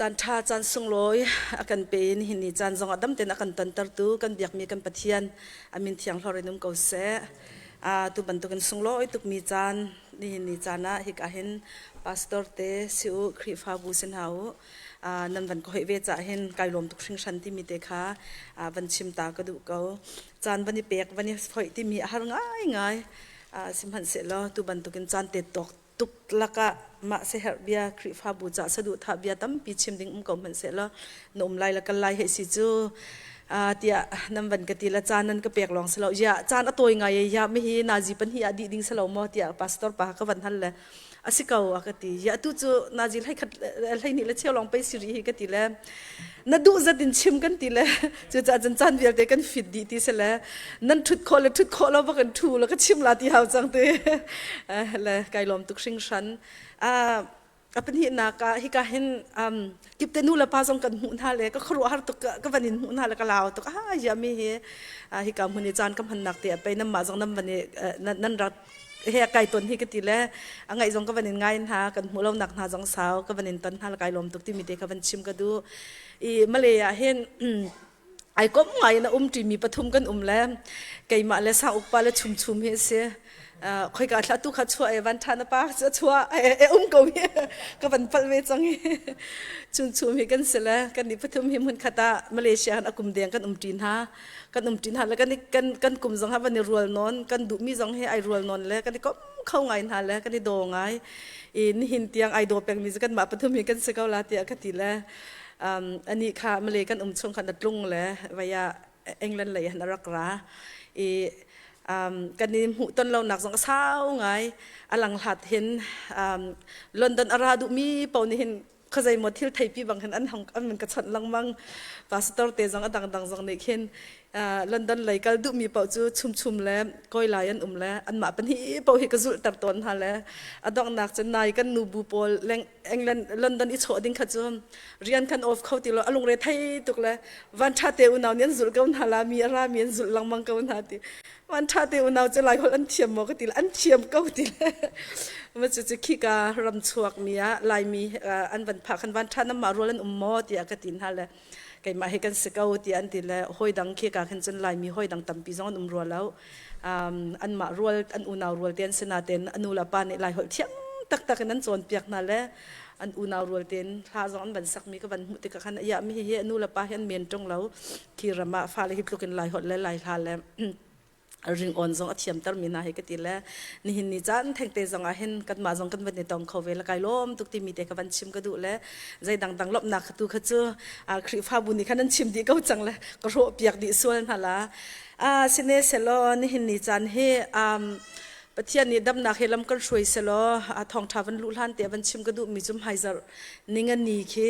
Caan ṭha, caan sunglawi a kan pe i nihin ni caan zongah dam tein a kan tontertu kan biakmi kan Pathian a min thianghlor in um ko seh. Tu bantukin sunglawi tukmi caan nihin ni caan ah hika hin pastor te si u, Khrihfabu si hna u, nan van ka hoih ve caah hin kai lawm tuk hringhran timi te kha van chim ta ka duh ko. Caan van i pek, van i foih timi a har ngaingai. Sihmanhsehlaw tu bantukin caan te tawk tuk lakah mah siaherh bia Khrihfabu ca saduhthah bia tampi chim ding um ko hmanhsehlaw na um lai le kal lai hei si cu tiah nan van ka ti la caan nan ka pek lawng si lo ya caan a tawi ngai ya mi hi nazi pan hi a dih ding si lo maw tiah pastor pa ka van hal le a si ko a ka ti ya tu cu nazi hlei khat hlei ni le cheu lawng pei siri hi ka ti le na duh zat in chim kan ti le cucaah cun caan vialte kan fit dih ti si le nan ṭhut khawh le ṭhut khawh lo bak in ṭhu la ka chim la ti hau cang ti le kai lawm tuk hringhran a pahnihnak ah hika hin kipte nu le pa zong kan hmuh hna le ka khuaruahhar tuk ka van in hmuh hna le ka lau tuk ah ya mi hi hika hmun i caan ka hmannak te a pei nan mah zong nan van i nan rat he kai ton hi ka ti le a ngaih zong ka van in ngai hna kan hmuh lo nak hna zong sau ka van in ton hna le kai lawm tuk timi te ka van chim ka duh i Malay ah hin ai kom ngai in a um ṭimi pathum kan um le keimah le sang ukpa le chum chum hi a si khoika thla tu kha chuah e van ṭha na pa cu chuah e um ko hi ka van palh ve cang hi chum chum hi kan si le kan ni pathum hi hmun khat ah Malaysia han a kum deng kan um ṭi hna kan um ṭi hna le kan kan kan kum zong ha van i rual nawn kan duhmi zong hi ai rual nawn le kan i kom kho ngai hna le kan i daw ngai i nihin tiang ai daw pengmi cu kanmah pathum hi kan si ko la tiah ka ti le ani kha Malay kan um chung khan a tlung le vaya England lei han a rak ra i kan i hmuh ton lo nak zong a sau ngai a lang hlat hin London a ra duhmi paoh nih hin khuazei maw thil theipi bang hin an hong an ka chawnh lengmang pastor te zong a dangdang zong nih khin London lei kal duhmi paoh cu chumchum le kawi lai an um le anmah pahnih paoh hi ka zulhter tawn hna le a donghnak cun nai kan nu bu pawl leng England London i chawh ding kha cu rian kan off kho ti lo a lungre thei tuk le van ṭha te unau nih an zulh ko hna la mi a ra mi an zulh lengmang ko hna ti van ṭha te unau cu lai holh an thiam maw ka ti le an thiam ko ti le ma cu cu khika ram chuak mi ah laimi an van phah khan van ṭha nan mah rual an um maw tiah ka ti hna le keimah hi kan si ko tiah an ti le hawi dang khika khin cun laimi hawi dang tampi zong an um rua lo anmah rual an unau rual te an si nain a nu le pa nih lai holh thiam taktak in an cawnpiak hna le an unau rual tein hla zong an van sakmi ka van hmuh tikah khan ya mi hi nu le pa hi an men ṭung lo khi ram ah fale hi tluk in lai holh le lai hla le ringawn zong a thiamter mi hna hi ka ti le nihin ni caan thengte zong ah hin kanmah zong kan van i tong kho ve la kai lawm tuk timi te ka van chim ka duh le zei dangdang lawmhnak kha tu kha cu Khrihfabu nih khan an chim dih ko cang le ka hrawh piak dih sual hna la sine selaw nihin ni caan hi Pathian nih damnak he lam kan hruai selaw thawngṭha van luh hlan te van chim ka duhmi cu hmaizarh ningani khi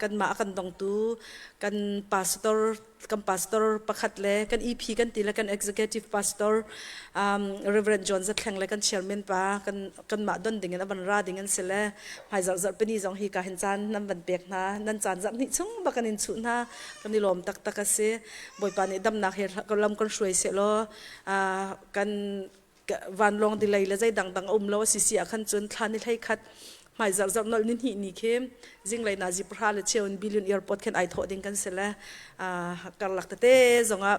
kanmah a kan dongtu kan pastor kan pastor pakhat le kan EP kan ti le kan executive pastor Reverend John Zathleng le kan chairman pa kan kanmah don ding in a van ra ding an si le hmaizarh zarhpini zong hi ka hin caan nan van pek hna nan caan zarh hnih chung bak kan in chuh hna kan i lawm taktak a si Bawipa nih damnak he lam kan hruai sehlaw kan vanlawng delay le zei dangdang a um lo a si si ah khan cun thla ni hlei khat hmai zarh zarh nolh ni hnih ni khi zinglei nazi pahra le cheu in billion airport khin ai thawh ding kan si le karlak tete zongah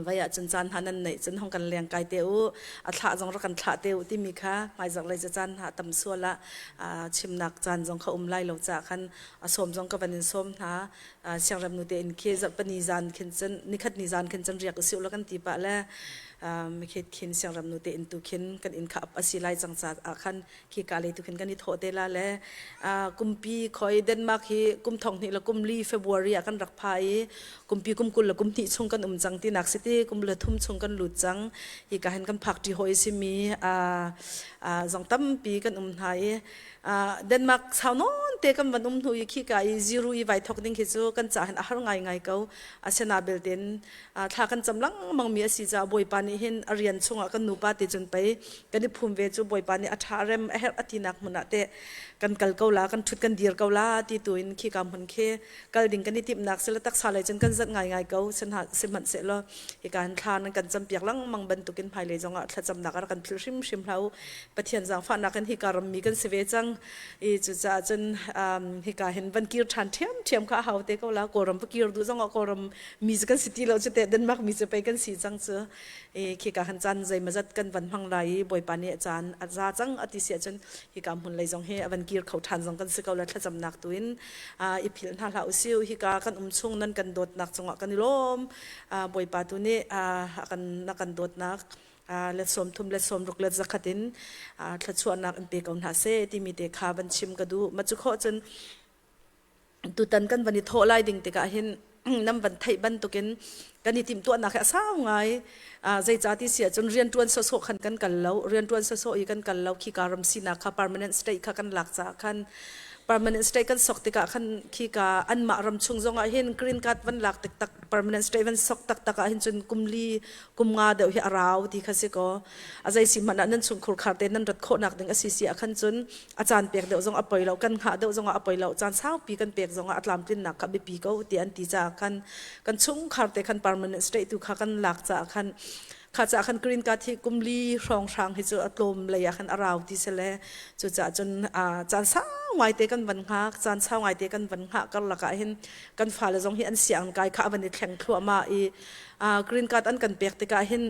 vai ah cun caan hna nan neih cun hong kan leng kai te u a thlah zong rak kan thlah te u timi kha hmaizarh lei caan hna tam sual ah chimnak caan zong kha um lai lo ca khan a sawm zong ka van in sawm hna siangrem nu te in khi zarhpani zan khin cun nikhat ni zan khin cun riak usih ulaw kan ti pah le mikhet khin siangrem nu te in tu khin kan inn kha ap asi lai cang ca ah khan khi ka lei tu khin kan i thawh te la le kumpi khoi Denmark hi kum thong hnih le kum li February ah kan rak pha i kumpi kum 20 le kum hnih chung kan um cang ti nak si ti kum le thum chung kan lut cang hi ka hin kan phak ṭi hoi simi zong tampi kan um hna i Denmark sau nawn te kan van um hnu i khika i zero i vai thok ding khi cu kan ca hin a har ngai ngai ko. Asina belten thla kan cam lengmang mi a si caah Bawipa nih hin a rian chungah kan nupa te cun pei kan i phum ve cu Bawipa nih a ṭha rem a herh a tinak hmun ah teh kan kal ko la kan ṭhut kan dir ko la ti tu in khika hmun khi kal ding kan i timhnak sila taksa lei cun kan zat ngai ngai ko sihmanhsehlaw hika hin thla nan kan campiak lengmang bantukin hmailei zongah thlacamnak a rak kan philh hrimhrim hlah u Pathian zaangfahnak in hika rammi kan si ve cang. cang. I cucaah cun hika hin van kir ṭhan ṭhiamṭhiam kha a hau te ko la. Kawlram va kir duh zongah Kawlram mi cu kan si ti lo cu teh Denmark mi cu pei kan si cang cu. I khika han caan zeimazat kan van hmang lai i Bawipa nih a caan a za cang a ti si ahcun hika hmun lei zong hi a van kir kho ṭhan zong kan si ko la thlacamnak tu in i philh hna hlah usih. Hika kan um chung nan kan dawtnak cungah kan i lawm. Bawipa tu nih a kan na kan dawtnak let 30 let 60 let 100 in thluachuahnak in pe ko hna seh timi te kha van chim ka duh. Ma cu khawh cun tutan kan van i thawh lai ding tikah hin nam van theih bantukin kan i timhtuahnak hi a sau ngai. Zeicah ti si ahcun rianṭuan sawsawh khan kan kal lo. Rianṭuan sawsawh i kan kal lo. Khika ram sinak kha permanent state kha kan lak caah khan permanent state kan sok tikah khan khika anmah ram chung zongah hin green card van lak tiktak permanent state van sok taktak ah hin cun kum li kum nga deuh hi a rau ti kha si kaw a zei si hmanh ah nan chungkhur khar te nan rat khawhnak ding a si si ah khan cun a caan pek deuh zong a poi lo kan hngah deuh zong ah a poi lo caan saupi kan pek zong ah a tlamtlinnak kha biapi ko ti an ti caah khan kan chungkhar te khan permanent state tu kha kan lak caah khan kha caah khan green card hi kum li hrawng hrang hi cu a tlawm lei ah khan a rau ti si le cucaah cun caan sau ngai te kan van hngak caan sau ngai te kan van hngah karlak ah hin kan fale zong hi an siang kai kha a van i thleng thluahmah i green card an kan pek tikah hin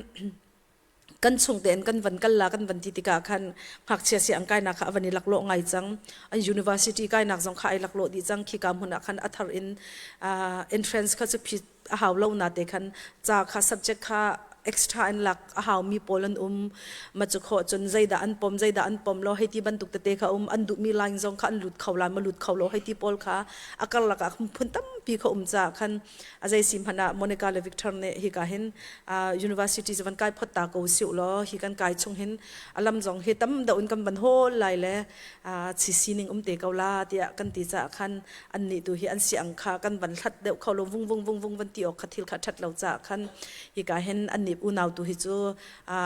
kan chung tein kan van kal la kan van ti tikah khan ngakchia si ang kainak kha a van i laklawh ngai cang. An university kainak zong kha ai laklawh dih cang. Khika hmun ah khan a thar in entrance kha cu phit a hau lo na te khan ca kha subject kha extra in lak a hau mi pawl an um. Ma cu khawh cun zeidah an pom zeidah an pom lo hei ti bantuk tete kha um. An duhmi line zong kha an lut kho lai ma lut kho lo hei ti pawl kha a karlak ah phun tampi kha um ca khan a zei si hmanh ah Monica le Victor nih hika hin university cu van kai phot ta ko siu law hi kan kai chung hin a lam zong hi tam deuh in kan van hawl lai le chi sining um te ko la tiah kan ti caah khan an nih tu hi an siang kha kan van hlat deuh kho lo vung vung vung vung van ti awk kha thil kha that lo caah khan hika hin an nih unau tu hi cu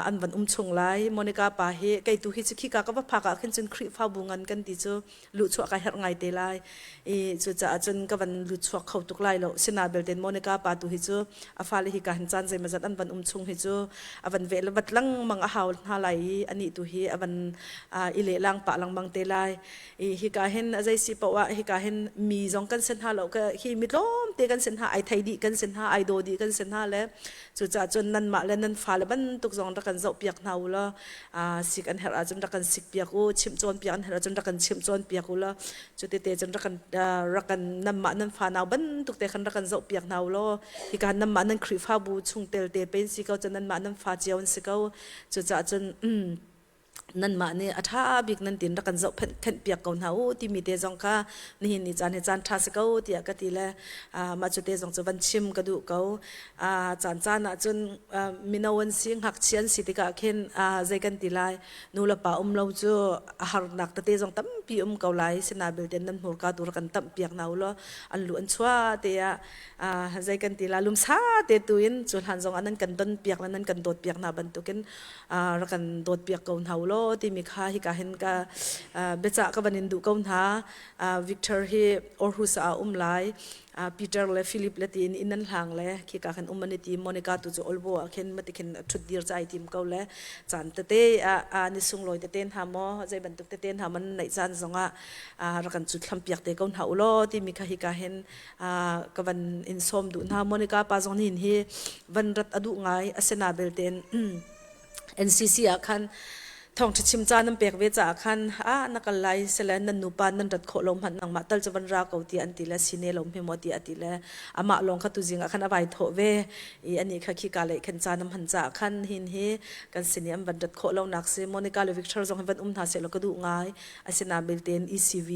an van um chung lai. Monica pa hi kei tu hi cu khika ka va phak ah khin cun Khrihfabu ngan kan ti cu luhchuah ka herh ngai te lai i cucaah cun ka van lutchuak kho tuk lai lo. Sina belte Monica pa tu hi cu a fale hi ka han caan zeimazat an van um chung hi cu a van ve le vat lengmang a hau hna lai i anih tu hi a van i lehlang pah lengmang te lai. I hika hin a zei si paoh ah hika hin mi zong kan sen hna lo ka hi mi tlawm te kan sen hna ai thei dih kan sen hna ai daw dih kan sen hna le cucaah cun nanmah le nan fale bantuk zong rak kan zoh piak hna u law sik an herh ahcun rak kan sik piak u, chimh cawnpiak an herh ahcun rak kan chimh cawnpiak u law cu tete cun rak kan rak kan nanmah nan fanau bantuk te khan rak kan zoh piak hna u law hika nanmah nan Khrihfabu chungtel te pen si ko cun nanmah nan fa cio an si ko. Cucaah cun nanmah nih a ṭha bik nan tin rak kan zoh khenh piak ko hna u timi te zong kha nihin ni caan hi caan ṭha si ko tiah ka ti le mah cu te zong cu van chim ka duh ko. Caan caan ah cun mino an si, ngakchia an si tikah khin zei kan ti lai, nu le pa um lo cu a harnak tete zong tampi um ko lai. Sina belte nan hmurka tu rak kan tamh piak hna u law an lu an chuah te ah zei kan ti la lumsa te tu in cu hlan zong ah nan kan don piak le nan kan dawt piak hna bantukin rak kan dawt piak ko hna u law timi kha hika hin ka biacah ka van in duh ko hna. Victor hi Aarhus ah a um lai. Peter le Philip le tiin inn an hlang le khika khan um an i tim. Monica tu cu Olbo ah khin mati khin ṭhut dir ca ai tim ko le caan tete ah ni sunglawi tete hna maw zei bantuk tete hna man neih caan zongah rak kan cut thlam piak te ko hna u law timi kha hika hin ka van in sawm duh hna. Monica pa zong nih hi van rat a duh ngai asina belten NCC ah khan thawngṭha chim ca nan pek ve caah khan a na kal lai sile nan nupa nan rat khawh lo hmanh nangmah tal cu van ra ko tiah an ti le sine lo hme maw tiah a ti le amah lawng kha tuzing ah khan a vai thawh ve i anih kha khika lei khan ca nam han caah khan hin hi kan sin i an van rat khawh lo nak si. Monica le Victor zong hi van um hna seh law ka duh ngai asinain belte ECV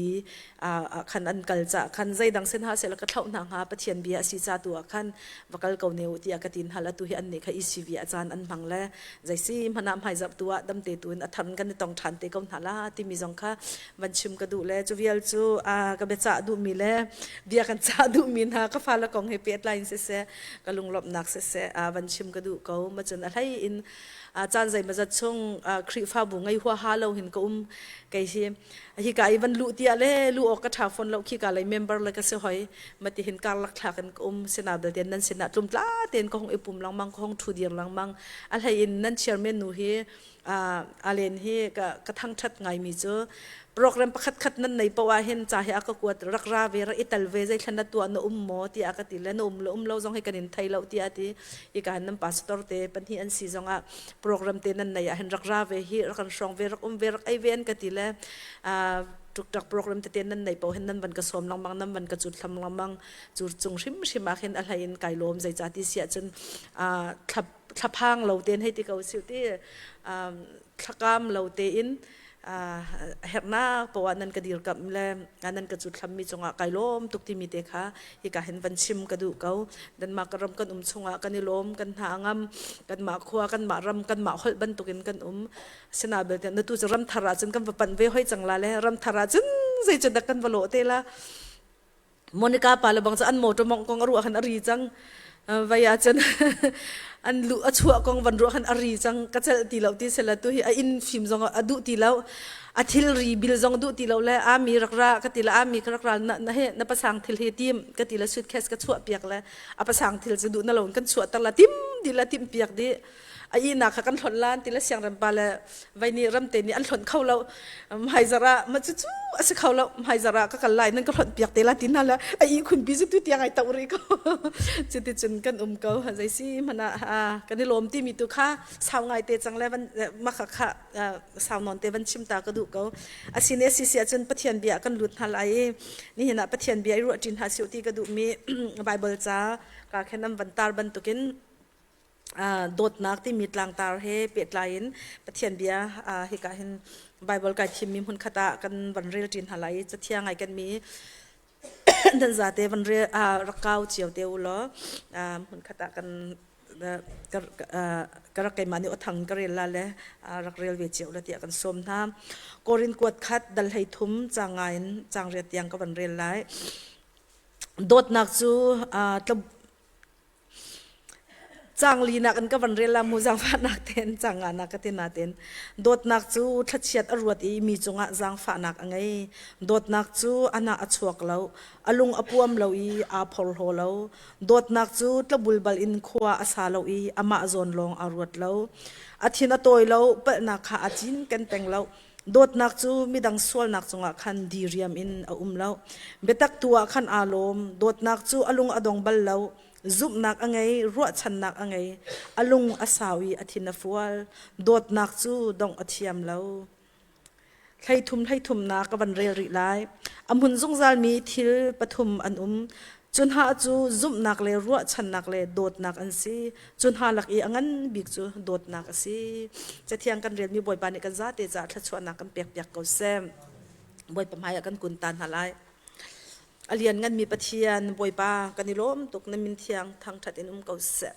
ah khan an kal caah khan zeidang sin ha seh law ka thlauh hna hnga Pathian bia a si ca tu ah khan va kal ko ne u tiah ka tin hal. Atu hi an nih kha ECV a caan an hmang le zeisi hmanh ah hmaizarh tu ah damte tu in a tham kan i tong ṭhan te ko hna la timi zong kha van chim ka duh le cu vial cu ka biacah duhmi le bia kan cah duhmi hna ka fale kong he pehtlai in siseh ka lunglawmhnak siseh van chim ka duh ko. Macun a hlei in caan zeimazat chung Khrihfabu ngei huaha lo hin ka um kei hi hika i van luh tiah le luh awk ka ṭha fawn lo khika lei member le ka si hoi mati hin karlak thlak in ka um sina belte nan sinah tlumtla tein ka hong i pum lengmang ka hong ṭhu dir lengmang. A hlei in nan chairman nu hi alen hi ka thangṭhat ngaimi cu. Program pakhat khat nan nei poah ah hin ca hi a ka kuat rak ra ve rak i tel ve zeithlan na tuah na um maw tiah ka ti le na um lo um lo zong hi kan in thei lo tiah ti i ka nan pastor te pahnih an si zong ah program te nan nei ah hin rak ra ve hi rak kan hrawng ve rak um ve rak ei ve an ka ti le tuk program tete nan nei poh hin nan van ka sawm lengmang nan van ka cut thlam lengmang cu cung hrimhrim ah khin a hlei in kai lawm zeica ti siah cun thlaphang lo tein hei ti ko siu ti thlakam lo tein herhnak poah nan ka dirkamh le nan ka cuthlammi cungah kai lawm tuk timi te kha hika hin van chim ka duh ko. Denmark ram kan um chungah kan i lawm, kan hna a ngam, kanmah khua, kanmah ram, kanmah holh bantukin kan um. Asinain belte na tu cu ram thar ahcun kan va panh ve hoi cang la le ram thar ahcun zei cu dah kan va lawh te la. Monica pa le bang cu an motor mong kong a ruah khan a ri cang. Vai ahcun an lu a chuah kong van ruah khan a ri cang ka celh ti lo ti sela tu hi a inn fim zong a duh ti lo a thilri bil zong duh ti lo le ami rak ra ka ti le ami ka rak ra na na he na pasang thil hi tim ka ti le suitcase ka chuah piak le a pasang thil cu duh na lo kan chuah ter la tim di la tim piak di a ihnak kha kan hlonh lan ti le siangrem pa le vai nih ramte nih an hlonh kho lo hmaizarh ah ma cu cu a si kho lo hmaizarh ah ka kal lai nan ka hlonh piak te la ti hna le a ihkhun pi cu tu tiang ai toh rih ko cuti cun kan um ko zei si hmanh ah kan i lawm timi tu kha sau ngai te cang le van ma kha kha sau nawn te van chim ta ka duh ko asine si si ahcun Pathian bia kan lut hna lai i nihin ah Pathian bia i ruah ṭin hna siu ti ka duh mi Bible ca ka khen an van tar bantukin Dawtnak timi tlangtar he pehtlai in Pathian bia hika hin Bible kai thimmi hmunkhat ah kan van rel ṭi hna lai i cathiang ai kenmi nan zate van rel rak kau cio te u law hmunkhat ah kan ka rak keimah nih awthang ka rel la le rak rel ve cio la tiah kan sawm hna. Korin kuat khat dal hlei thum cang nga in cang riat tiang ka van rel lai. Dawtnak cu Cangli nak in ka van rel la mu zaangfahnak tein cangnganak ka ti natin dawtnak cu thlachiat a ruat i mi cungah zaangfahnak a ngei. Dawtnak cu a nah a chuak lo, a lung a puam lo i aa phorhlaw lo. Dawtnak cu tlabulbal in khua a sa lo i amah zawn lawng aa ruat lo. A thin a tawi lo, palhnak kha aa cinken peng lo. Dawtnak cu midang sualnak cungah khan diriam in a um lo. Biatak tu ah khan aa lawm. Dawtnak cu a lung a dong bal lo. Zumhnak a ngei, ruahchannak a ngei. A lung a sau i a thin a fual. Dawtnak cu dongh a thiam lo. Hleithum hleithumnak ka van rel rih lai. A hmun zungzalmi thil pathum an um. Cu hna cu zumhnak le ruahchannak le dawtnak an si. Cu hna lak i a ngan bik cu dawtnak a si. Cathiang kan relmi Bawipa nih kan zate caah thluachuahnak kan pekpiak ko seh. Bawipa hmaiah kan kun ta hna lai. A liannganmi Pathian Bawipa kan i lawm tuk na min thiang thangṭhat in um ko seh.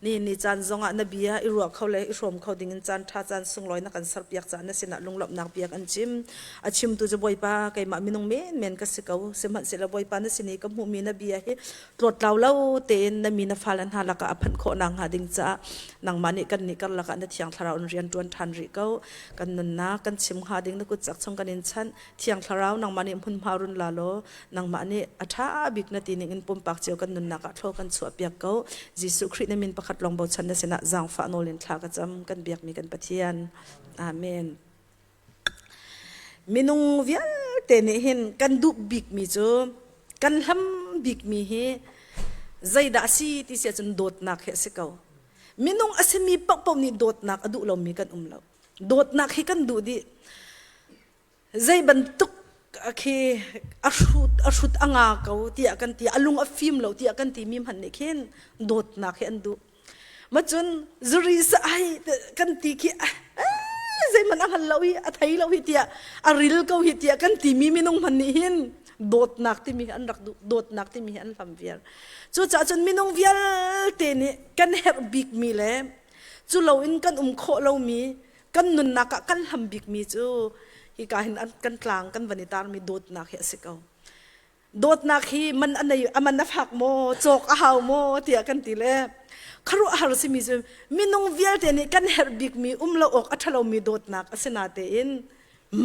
Nihin ni caan zongah na bia i ruah kho le i hrawm kho dingin caan ṭha caan sunglawi na kan serpiak caah na sinah lunglawmhnak bia kan chim. A chimtu cu Bawipa keimah minung menmen ka si ko. Sihmanhsehlaw Bawipa na sin i ka hmuhmi na bia hi tlawttlau lo tein na mi na fale hna lakah a phanh khawh nakhnga ding caah nangmah nih kannih karlak ah na Thiang Thlarau in rian ṭuan ṭhan rih ko. Kan nunnak kan chim hnga ding na kut cak chung kan in chanh. Thiang Thlarau nangmah nih hmunhma run la law nangmah nih a ṭha bik na ti ning in pumpak cio kan nunnak ah thlaw kan chuahpiak ko. Jesuh Khrih na min pakhat lawng bochan na sinah zaangfah nawl in thla ka cam. Kan biakmi kan Pathian. Amen. Minung vialte nih hin kan duh bikmi cu kan hlam bikmi hi zeidah a si ti si ahcun dawtnak hi a si ko. Minung a simi paohpaoh nih dawtnak a duh lomi kan um lo. Dawtnak hi kan duh dih. Zei bantuk khi a hrut a hrut a nga ko tiah kan ti a lung a fim lo tiah kan timi hmanh nih khin dawtnak hi an duh. Macun zuri sa ai kan ti khi zeihmanh a hngal lo hi a thei lo hi tiah a ril ko hi tiah kan timi minung hmanh nih hin dawtnak timi hi an rak duh dawtnak timi hi an hlam vial cucaah cun minung vialte nih kan herh bikmi le cu loin kan um khawh lomi kan nunnak ah kan hlam bikmi cu hika hin kan tlang kan van i tarmi dawtnak hi a si ko Dawtnak hi man a nei a man a fak maw cawk a hau maw tiah kan ti le khuaruahhar simi cu minung vialte nih kan herh bikmi um lo awk a ṭhalomi dawtnak a si natein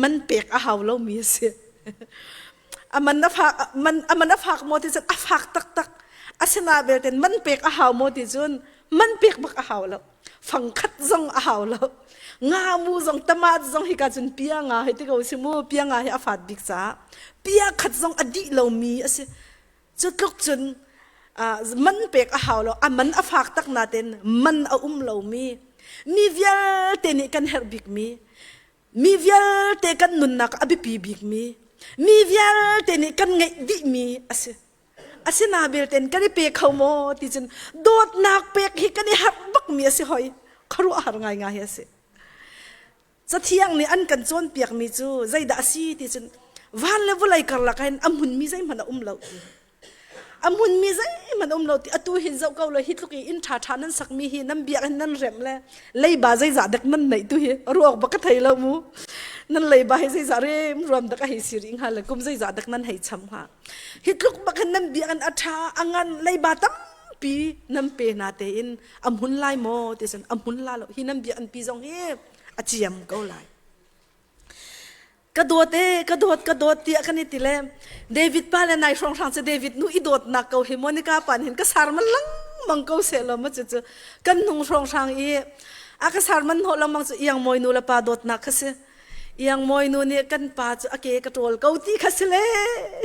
man pek a hau lomi a si. A man a fak man a man a fak maw ti cun a fak taktak. Asina belte man pek a hau maw ti cun man pek bak a hau lo. Fangkhat zong a hau lo. Nga mu zong tamat zong hika cun pia nga hei ti ko si mu. Pia nga hi a fat bik caah pia khat zong a dih lomi a si. Cu tluk cun man pek a hau lo. A man a fak tak nain man a um lomi mi vialte nih kan herh bikmi mi vialte kan nunnak a biapi bikmi mi vialte nih kan ngeih dihmi a si. Asina belte kan i pe kho maw ti cun dawtnak pek hi kan i harh bakmi a si hoi. Khuaruahhar ngaingai hi a si. Cathiang nih an kan cawnpiakmi cu zeidah a si ti cun van le vawlei karlak ah hin a hmunmi zeihmanh a um lo ti. A hmunmi zeihmanh a um lo ti. Atu hin zoh ko law hi tluk i inn ṭhaṭha nan sakmi hi nan biakinn nan remh le leiba zeizah dek nan neih tu hi ruak bak ka thei lo mu. Nan leiba hi zeizah rem ruam dak a hei si rih hnga le kum zeizah dek nan hei cham hnga. Hi tluk bak hin nan biakinn a ṭha a ngan leiba tampi nan pe na tein a hmun lai maw ti cun a hmun la lo. Hi nan biakinn pi zong hi a ciam ko lai. Ka dawt e, ka dawt, ka dawt tiah kan i ti le David pa le nai hrawnghrang cu David nu i dawtnak ko hi Monica pa nih hin ka sarman lengmang ko seh law ma cu cu kan hnung hrawnghrang i a ka sarman hnawh lengmang cu iang mawi nu le pa dawtnak kha si. Iang mawi nu nih kan pa cu a ke ka ṭawl ko ti kha si le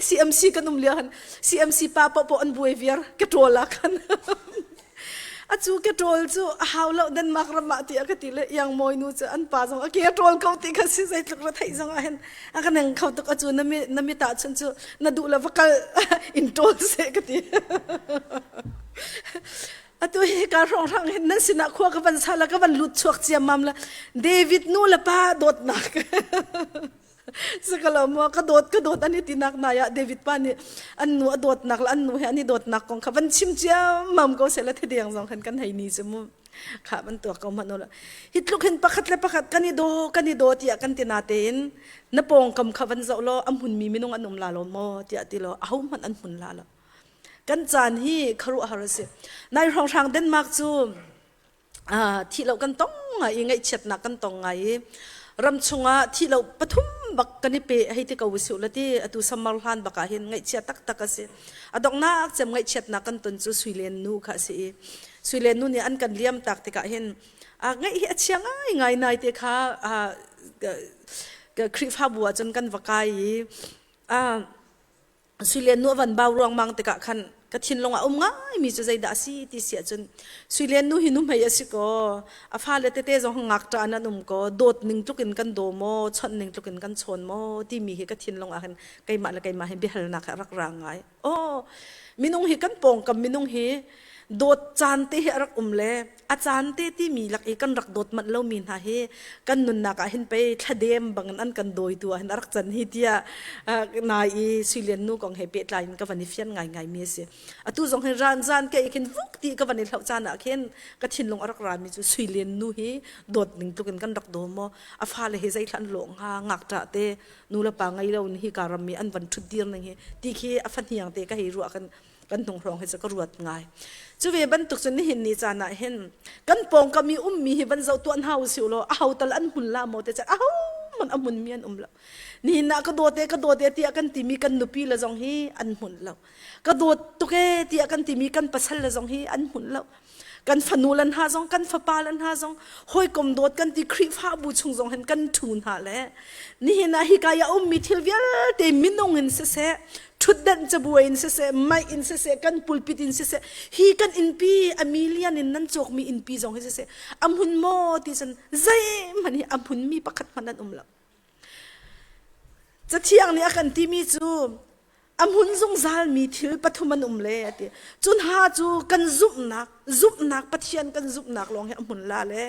CMC kan um lio han CMC pa paohpaoh an buai viar ka ṭawl ah khan Acu ka ṭawl cu a hau lo Denmark ram ah tiah ka ti le iang mawi nu cu an pa zong a ke a ṭawl ko ti kha si zeitluk ra theih zong ah hin a ka neng kho tuk acu na mi na mi tah chun cu na duh le va kal in ṭawl seh ka ti. Atu hi ka hrawnghrang hin nan sinah khua ka van sala ka van lut chuak ciammam la David nu le pa dawtnak Sakalo maw ka dawt ka dawt an i tinak nai ah David pa nih an nu a dawtnak le an nu he an i dawtnak kong kha van chim ciammam ko seh la thedeng zong khan kan hei ni cu mu kha van tuak ko hmanh ula hi tluk hin pakhat le pakhat kan i daw kan i daw tiah kan ti na tein na pawngkam kha van zoh law a hmunmi minung an um la lo maw tiah ti law aho hmanh an hmun la lo kan caan hi khuaruahhar a si nai hrawnghrang Denmark cu Thih lo kan tong ngai i ngaihchiatnak kan tong ngai i ram chungah thih lo pathum bak kan i pe hei ti ko usih la ti atu summer hlan bak ah hin ngaihchia taktak a si. A donghnak cem ngaihchiatnak kan ton cu Suilen nu kha a si i Suilen nu nih an kan liam tak tikah hin ngaih hi a chia ngai ngai nai te kha Khrihfabu ah cun kan va kai i Suilian nu a van bau ruangmang tikah khan ka thinlung ah um ngaimi cu zeidah a si ti si ahcun Suilian nu hi nuhmei a si kaw a fale tete zong ngakṭah in an um kaw dawt ning tluk in kan daw maw chawnh ning tluk in kan chawn maw timi hi ka thinlung ah hin keimah le keimah hi biahalnak hi a rak ra ngai. Aw minung hi kan pawngkam minung hi dawt caan te hi a rak um le a caan te timi lak i kan rak dawt manh lomi hna hi kan nunnak ah hin pei thladem bangin an kan dawitu ah hin a rak can hi tiah nai i Suilian nu kong he pehtlai in ka van i fian ngaingai mi a si. Atu zong hin ran zan ke khin vuk ti ka van i hloh caan ah khin ka thinlung a rak rami cu Suilian nu hi dawt ning tluk in kan rak daw maw a fale hi zeithla an lawh hnga ngakṭah te nu le pa ngei lo in hi ka ram i an van ṭhut dir ning hi ti khi a fahniang te ka hei ruah kan kan hnung hrawng hi cu ka ruat ngai. Cu ve bantuk cun nihin ni caan ah hin kan pawngkam i ummi hi van zoh tuah hna usih law aho tal an hmun la maw te cun aho hmanh a hmunmi an um lo. Nihin ah ka dawt e ka dawt e tiah kan timi kan nupi le zong hi an hmun lo. Ka dawt tuk e tiah kan timi kan pasal le zong hi an hmun lo. Kan fanu le hna zong kan fapa le hna zong hawikom dawt kan ti Khrihfabu chung zong hin kan ṭhu hna le nihin ah hika i a ummi thil vialte minung in siseh ṭhutdenh cabuai in siseh mei in siseh kan pulpit in siseh hi kan innpi a million in nan cawkmi innpi zong hi siseh a hmun maw ti cun zeihmanh hi a hmunmi pakhat hmanh an um lo. Cathiang nih a kan timi cu a hmun zungzalmi thil pathum an um le a ti. Cu hna cu kan zumhnak, zumhnak Pathian kan zumhnak lawng hi a hmun la le.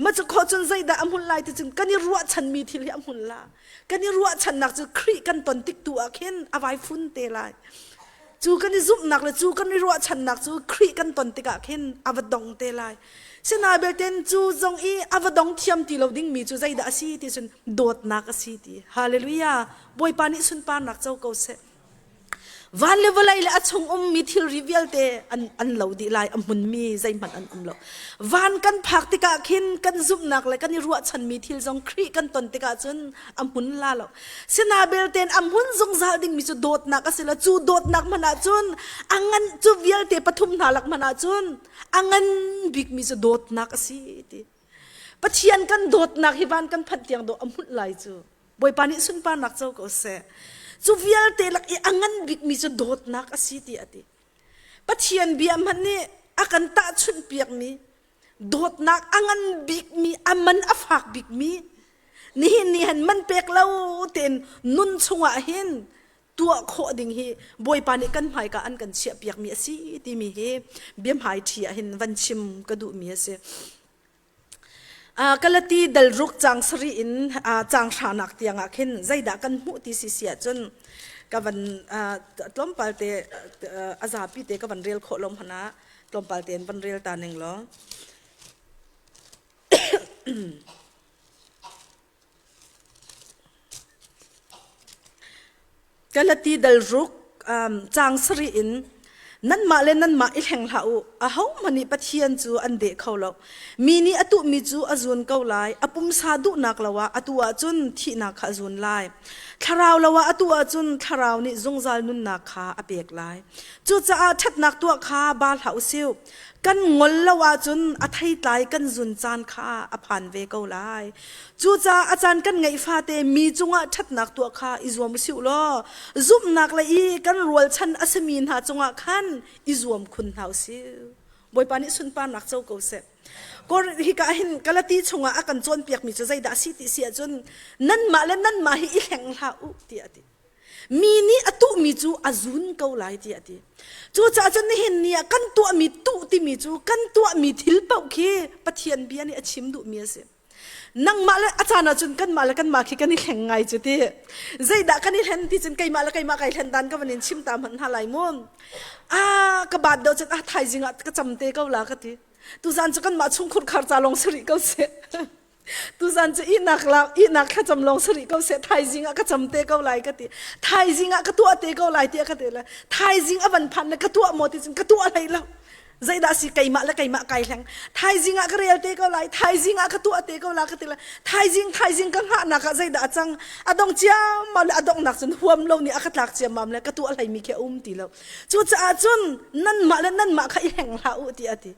Ma cu khawh cun zeidah a hmun lai ti cun kan i ruahchanmi thil hi a hmun la. Kan i ruahchannak cu Khrih kan ton tik tu ah khin a vai fun te lai. Cu kan i zumhnak le cu kan i ruahchannak cu Khrih kan ton tikah khin a va dong te lai. Sinain belte cu zong i a va dong thiam ti lo dingmi cu zeidah a si ti cun dawtnak a si ti. Hallelujah! Bawipa nih sunparnak co ko seh. Van le vawlei le a chung ummi thilri vialte an, an lo dih lai, a hmunmi zeihmanh an um lo. Van kan phak tikah khin kan zumhnak le kan i ruahchanmi thil zong Khrih kan ton tikah cun a hmun la lo. Sina belten a hmun zungzal dingmi cu dawtnak a si lo. Cu dawtnak hmanh ah cun a ngan cu vialte pathum hna lak hmanh ah cun a ngan bikmi cu dawtnak a si ti. Pathian kan dawtnak hi van kan phanh tiang dawh a hmunh lai cu. Bawipa nih sunparnak co ko seh. Cu vialte lak i a ngan bikmi cu dawtnak a si ti a ti. Pathian bia hmanh nih a kan tahchunh piakmi dawtnak a ngan bikmi a man a fak bikmi nihin ni han man pek lo tein nun chungah hin tuah khawh ding hi Bawipa nih kan hmaika an kan chiah piakmi a si timi hi biahmai ṭhi ah hin van chim ka duhmi a si. Galati dal ruk caang sarih in caang hranak tiangah khin zeidah kan hmuh ti si si ahcun ka van tlawmpal te a zapi te ka van rel khawh lo hmanh ah tlawmpal tein van rel ta ning law. Galati dal ruk caang sarih in nanmah le nanmah i hleng hlah u. Ahohmanh nih Pathian cu an deh kho lo. Mi nih a tuhmi cu a zun ko lai. A pumsa duhnak lo ah atu ahcun thihnak kha a zun lai. Thlarau lo ah atu ahcun thlarau nih zungzal nunnak kha a pek lai. Cucaah ṭhatnak tuah kha ba hlah u sih. Kan ngol lo ahcun a theitlai kan zun caan kha a phan ve ko lai. Cucaah a caan kan ngeih fate mi cungah ṭhatnak tuah kha i zuam usih law zumhnak le i kan rualchan a simi hna cungah khan i zuam khun hna usih. Bawipa nih sunparnak co ko seh. Kor hika hin Galati chungah a kan cawnpiakmi cu zeidah a si ti si ahcun nanmah le nanmah hi i hleng hlah u tiah a ti. Mi nih a tuhmi cu a zun ko lai tiah a ti. Cucaah cun nihin ni ah kan tuahmi tuh timi cu kan tuahmi thil paoh khi Pathian bia nih a chim duhmi a si. Nangmah le a caan ahcun kanmah le kanmah khi kan i hleng ngai cu ti. Zeidah kan i hlen ti cun keimah le keimah kai hlen dan ka van in chim ta hmanh hna lai mu. Ah ka baat deuh cun ah thaizing ah ka cam te ko la ka ti. Tuzan cu kanmah chungkhur khar ca lawng si rih ko seh. Tuzan cu ihnak la ihnak thlacam lawng si rih ko seh thaizing ah ka cam te ko lai ka ti. Thaizing ah ka tuah te ko lai tiah ka ti le thaizing a van phan le ka tuah maw ti cun ka tuah hlei lo. Zeidah si keimah le keimah kai hleng. Thaizing ah ka rel te ko lai, thaizing ah ka tuah te ko la ka ti le thaizing thaizing ka hngahnak ah zeidah a cang. A dong ciammam le a donghnak cun huam lo nih a ka tlak ciammam le ka tuah hleimi khi a um ti lo. Cucaah cun nanmah le nanmah kha i hleng hlah u tiah a ti.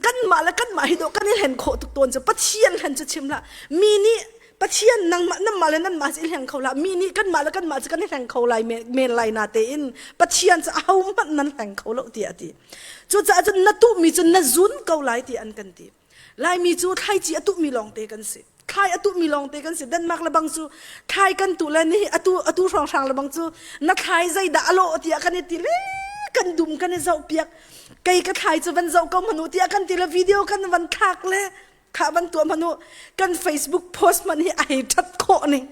Kanmah le kanmah hi dawh kan i hlen khawh tuk tawn cu Pathian hlen cu chim hlah. Mi nih Pathian nangmah nanmah le nanmah cu i hleng kho hlah. Mi nih kanmah le kanmah cu kan i hleng kho lai men lai na tein Pathian cu ahohmanh nan hleng kho lo tiah a ti. Cucaah cun na tuhmi cu na zun ko lai tiah an kan ti. Laimi cu thlaici a tuhmi lawngte kan si. Thlai a tuhmi lawngte kan si. Denmark le bang cu thlai kan tuh le nihi atu atu hrawnghrang le bang cu na thlai zeidah a lawh tiah kan i ti le kan dum kan i zoh piak. Kei ka thlai cu van zoh ko hmanh u tiah kan ti le video kan van thlak le kha van tuah hmanh u kan Facebook post hmanh hi ai ṭhat khawh ning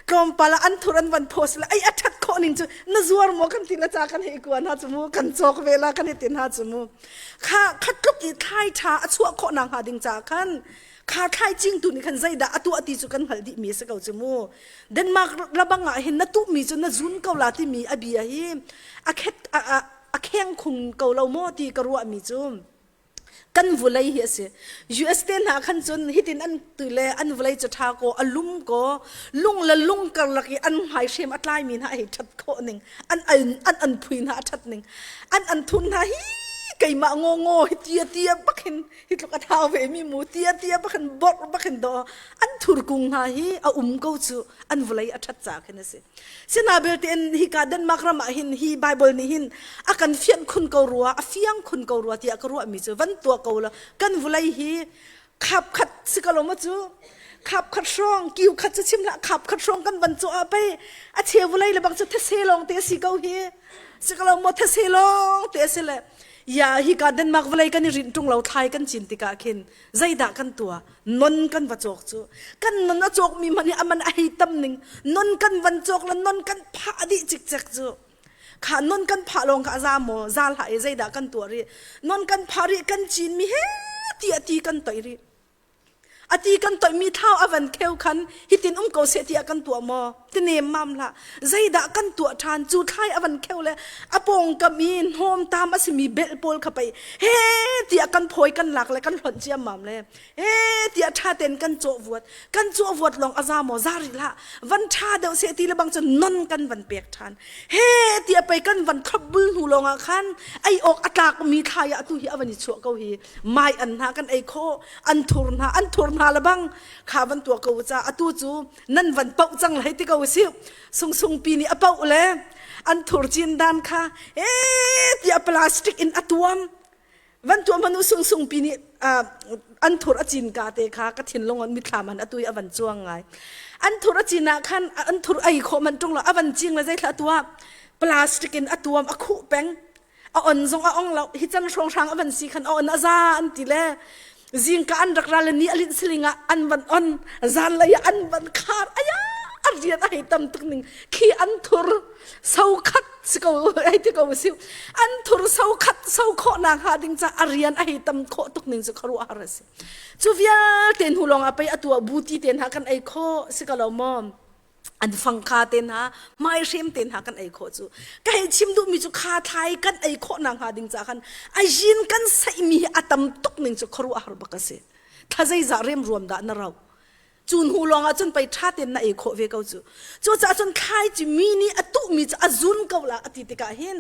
tlawmpal ah an thur an van post le ai a ṭhat khawh ning cu na zuar maw kan ti le ca kan hei kua hna cu mu kan cawk ve la kan i ti hna cu mu kha kha tluk i thlai ṭha a chuah khawh nak hnga ding caah khan kha thlai cingtu nih khan zeidah a tuah ti cu kan hngalh dihmi a si ko cu mu Denmark labang ah hin na tuhmi cu na zun ko la timi a bia hi a khet a kheng khung ko lo maw ti ka ruahmi cu kan vulei hi a si. US te hna khan cun hitin an tu le an vawlei cu ṭha kaw a lum kaw lung le lung karlak i an hmaihrem a tlaimi hna hei ṭhat khawh ning an an an phui hna a ṭhat ning an an thun hna hi keimah ngaw ngaw hi tia tia bak hin hi tluk a thau ve mi mu tia tia bak hin borh bak hin do an thurkung hna hi a um ko cu an vawlei a ṭhat ca khin a si. Sina belte in hika Denmark ram ah hin hi Bible nih hin a kan fianh khun ko rua, a fiang khun ko rua tiah ka ruahmi cu van tuah ko la kan vulei hi khap khat si ko lo ma cu khap khat hrawng kiu khat cu chim hlah khap khat hrawng kan van cawh ah pei a cheu vulei le bang cu these lawng te si ko hi si ko lo maw these lawng te si le ya hika Denmark vulei kan i rinh ṭung lo thlai kan cin tikah khin zeidah kan tuah non kan va cawk cu kan non a cawkmi hmanh hi a man a hei tam ning non kan van cawk le non kan phah dih cikcek cu kha non kan phah lawng kha a za maw za hlah i zeidah kan tuah rih non kan phah rih kan cin mi he ti a ti kan toih rih. Ati kan toihmi thlau a van kheu khan hitin um ko seh tiah kan tuah maw? Ti nemmam hlah. Zeidah kan tuah ṭhan? Cu thlai a van kheu le a pawngkam i hnawmtam a simi belh pawl kha pei he tiah kan phawi kan lak le kan hlonh ciammam le he tiah ṭha tein kan cawh vuat. Kan cawh vuat lawng a za maw? Za rih hlah. Van ṭha deuh seh ti le bang cun non kan van pek ṭhan. He tiah pei kan van thlop bul hnu lawngah khan ei awk a tlakmi thlai ah atu hi a van i chuah ko hi. Mai an hna kan ei khawh. An thur hna, an thur hna le bang kha van tuah ko ca atu cu nan van poh cang lai ti ko si sungsung pi nih a poh le an thur cin dan kha e tiah plastic in a tuam van tuam hanu sungsung pi nih an thur a cin ka te kha ka thinlung an mithlam an atui a van chuang ngai an thur a cin ah khan an thur ei khawh man tung lo a van cing le zeithla tua plastic in a tuam a khuh peng a on zong a ong lo hi can hrawnghrang a van si khan a on a za an ti le zingka an rak ra le ni alin siling ah an van on zan lei ah an van khar aya a rian a hei tam tuk ning khi an thur so khat si ko ai ti ko si an thur so khat so khawh nak ha ding ca a rian a hei tam khawh tuk ning cu kharu har a si cu vialte hnu lawng ah pei atu ah buti te hna kan ei khawh si ko lo maw An fangkha te hna, hmaihrem te hna kan ei khawh cu. Ka hei chim duhmi cu kha thlai kan ei khawh nakhnga ding ca khan a yin kan saihmi hi a tam tuk ning cu khuaruahhar bak a si. Thla zeizah remruam dah na rauh. Cu hnu lawng ah cun pei ṭha tein na ei khawh ve ko cu. Cucaah cun thlai cu mi nih a tuhmi cu a zun ko la a ti tikah hin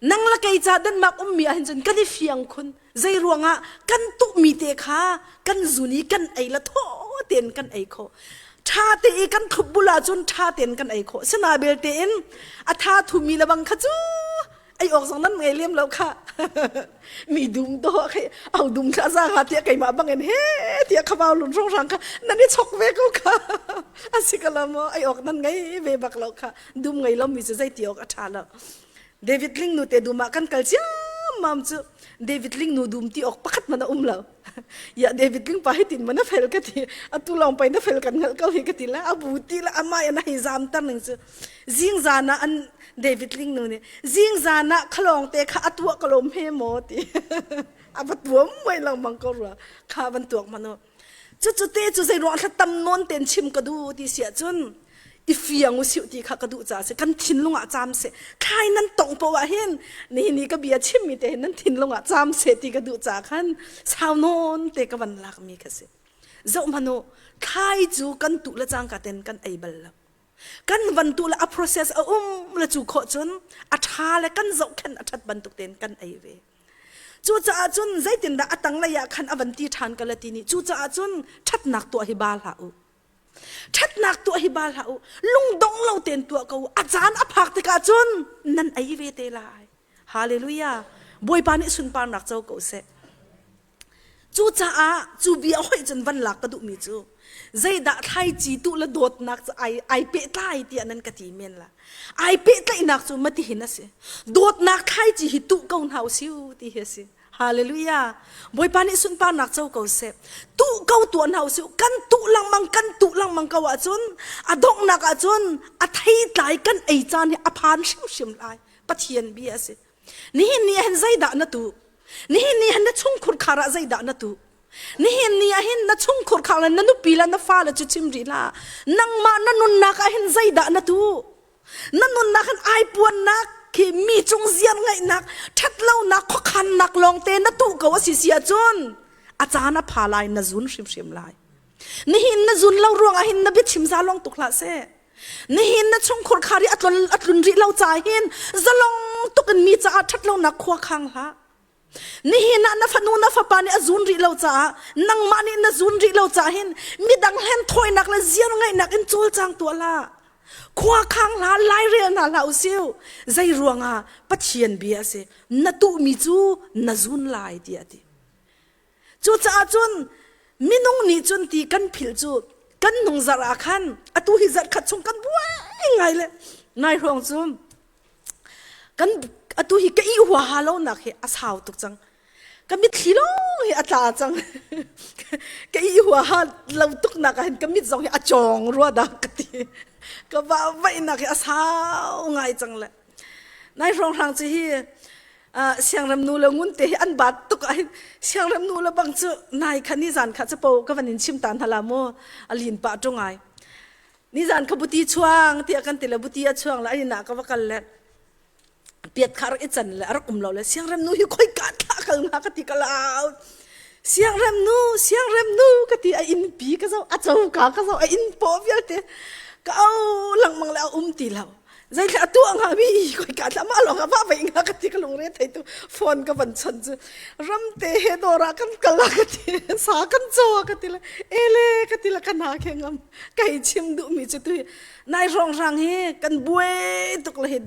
Nang le kei ca Denmark ummi ahhin cun kan i fiang khun. Zei ruangah kan tuhmi te kha kan zun i kan ei la thaw tein kan ei khawh. Ṭha te i kan thup bul ahcun ṭha tein kan ei khawh. Sina belte in a tha thumi le bang kha cu ei awk zong nan ngei lem lo kha. Mi dum to khi au dum thla za ha tiah keimah bangin he tiah khabau lun hrawnghrang kha nan i chok ve ko kha. A si ka lo maw ei awk nan ngei ve bak lo kha. Dum ngei lo mi cu zei ti awk a ṭha lo. David Ling nu te dum ah kan kal ciammam cu David Ling nu dum ti awk pakhat man a um lo. Ya David Ling pa hi tin man a fel ka ti. Atu lawng pai na fel kan hngalh ko hi ka ti la. A bu ti la ama in a hei zam tar ning cu. Zing zan ah an David Ling nu nih zing zan ah khalawng te kha a tuah ka lawm he maw ti. A va tuam mai lengmang ko rua. Kha van tuak manu. Cucu te cu zei ruang thla tam nawn ten chim ka duh ti si ahcun i fiang usih ti kha ka duh caah si kan thinlung ah caam seh thlai nan tongh poah ah hin nihin i ka bia chimmi te hin nan thinlung ah caam seh ti ka duh caah khan sau nawn te ka van lakmi kha si zoh hmanh u thlai cu kan tuh le cangka ten kan ei bal lo kan van tuh le a process a um le cu khawh cun a ṭha le kan zohkhenh a ṭhat bantuk tein kan ei ve Cucaah cun zeitindah a tanglei ah khan a van ti ṭhan ka la ti nih cucaah cun ṭhatnak tuah hi ba hlah u. Ṭhatnak tuah hi ba hlah u. Lungdong lo tein tuah ko u. A caan a phak tikah cun nan ei ve te lai. Hallelujah. Bawipa nih sunparnak co ko seh. Cucaah cu bia hoih cun van lak ka duhmi cu zeidah thlaici tuh le dawtnak cu ai, ai pehtlai tiah nan ka ti men la. Ai pehtlaihnak cu matihin a si. Dawtnak thlaici hi tuh ko hna usiu ti hi a si. Hallelujah. Bawipa nih sunparnak co ko seh. Tuh ko tuah hna usiu. Kan tuh lengmang kan tuh lengmang ko ahcun a donghnak ahcun a theitlai kan ei caan hi a phan hrimhrim lai. Pathian bia a si. Nihin ni ah hin zeidah na tuh? Nihin ni hin na chungkhur khar ah zeidah na tuh? Nihin ni ah hin na chungkhur khar le na nupi le na fale cu chim rih hlah. Nangmah na nunnak ah hin zeidah na tuh? Na nunnak hin ai puannak khi mi cung ziar ngaihnak, ṭhatlonak, khuakhannak lawngte na tuh ko a si si ahcun a caan a pha lai na zun hrimhrim lai. Nihin na zun lo ruangah hin na biachim za long tuk hlah seh. Nihin na chungkhur khar i a tlun, a tlun rih lo caah hin zalong tuk in mi caah ṭhatlonak khua khang hlah. Nihin ah na fanu na fapa nih a zun rih lo caah nangmah nih na zun rih lo caah hin midang hlen thawinak le ziar ngaihnak in cawlcang tuah hlah. Khua khang hlah, lairel hna hlah usiu. Zei ruangah Pathian bia a si. Na tuhmi cu na zun lai tiah a ti. Cucaah cun minung nih cun ti kan philh cu kan nung zarh ah khan atu hi zarh khat chung kan buai ngai le nai hrawng cu kan atu hi ka ih huaha lo nak hi a sau tuk cang ka mitthli lawng hi a tla cang ka ih huaha lo tuk nak ah hin ka mit zong hi a cawng rua dah ka ti ka va vaihnak hi a sau ngai cang le nai hrawng hrang cu hi. Siangrem nu le ngun te hi an baat tuk ah hin siangrem nu le bang cu nai kha nizan kha capo ka van in chim ta hna la mu a lin pah ṭung ai. Nizan kha buti chuang tiah kan ti le buti a chuang le an inn ah ka va kal le piat kha rak i can le a rak um lo le siangrem nu hi khoi ka thlah kal hnga ka ti ka lau. Siangrem nu, siangrem nu ka ti a inn pi ka zoh, a coka ka zoh, a inn paw vialte ka au lengmang le a um ti lo. Zeithla a tuah hnga mi koi ka thla mah lawng ah va vei hnga ka ti ka lungre thei tu phone ka van chon cu ramte he dawr ah kan kal ah ka ti sa kan caw ah ka ti le ele ka ti le ka hna khe ngam kai chim duh mi cu tu hi nai rong rang hi kan buai tuk le hi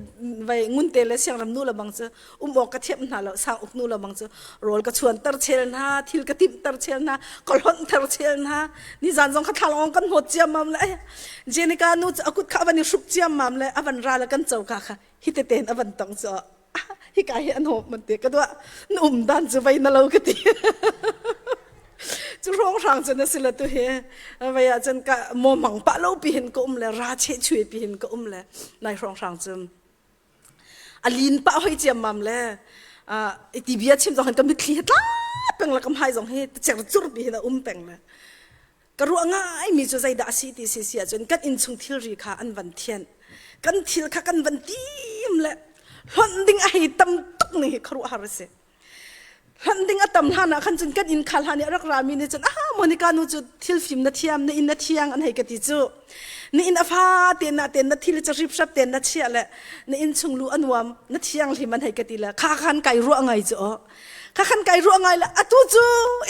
vai ngunte le siangram nu le bang cu um awk ka thiam hna lo sang uk nu le bang cu rawl ka chuan ter chel hna thil ka timh ter chel hna ka hlonh ter chel hna nizan zong kha thlalong kan hnawt ciammam le Jenica nu cu a kut kha a van i hruk ciammam le a van ra le kan coka kha hi teten a van tong cu hika hi an hawp man te ka duah na um dan cu vei na lo ka ti cu hrawng hrang cun a si le tu hi vei ah cun ka maw mang pah lo pi hin ka um le ra che chui pi hin ka um le nai hrawng hrang cun a lin pah hoi ciammam le ti bia chim zong hin ka mitthli hi tla peng le ka hmai zong hi cer cur pi hin a um peng le ka ruah ngai mi cu zeidah a si ti si si ahcun kan innchung thilri kha an van thianh kan thil kha kan van tim le hlonh ding a hei tam tuk ning hi khuaruahhar a si hlonh ding a tam hlan ah khan cun kan inn khal hlan i a rak rami nih cun ah Monica nu cu thil fim na thiam na inn na thiang an hei ka ti cu na inn a fa te na ten na thil cu riphrap ten na chiah le na inn chung lu a nuam na thiang hlim an hei ka ti le kha khan kai ruah ngai cu aw kha khan kai ruah ngai le atu cu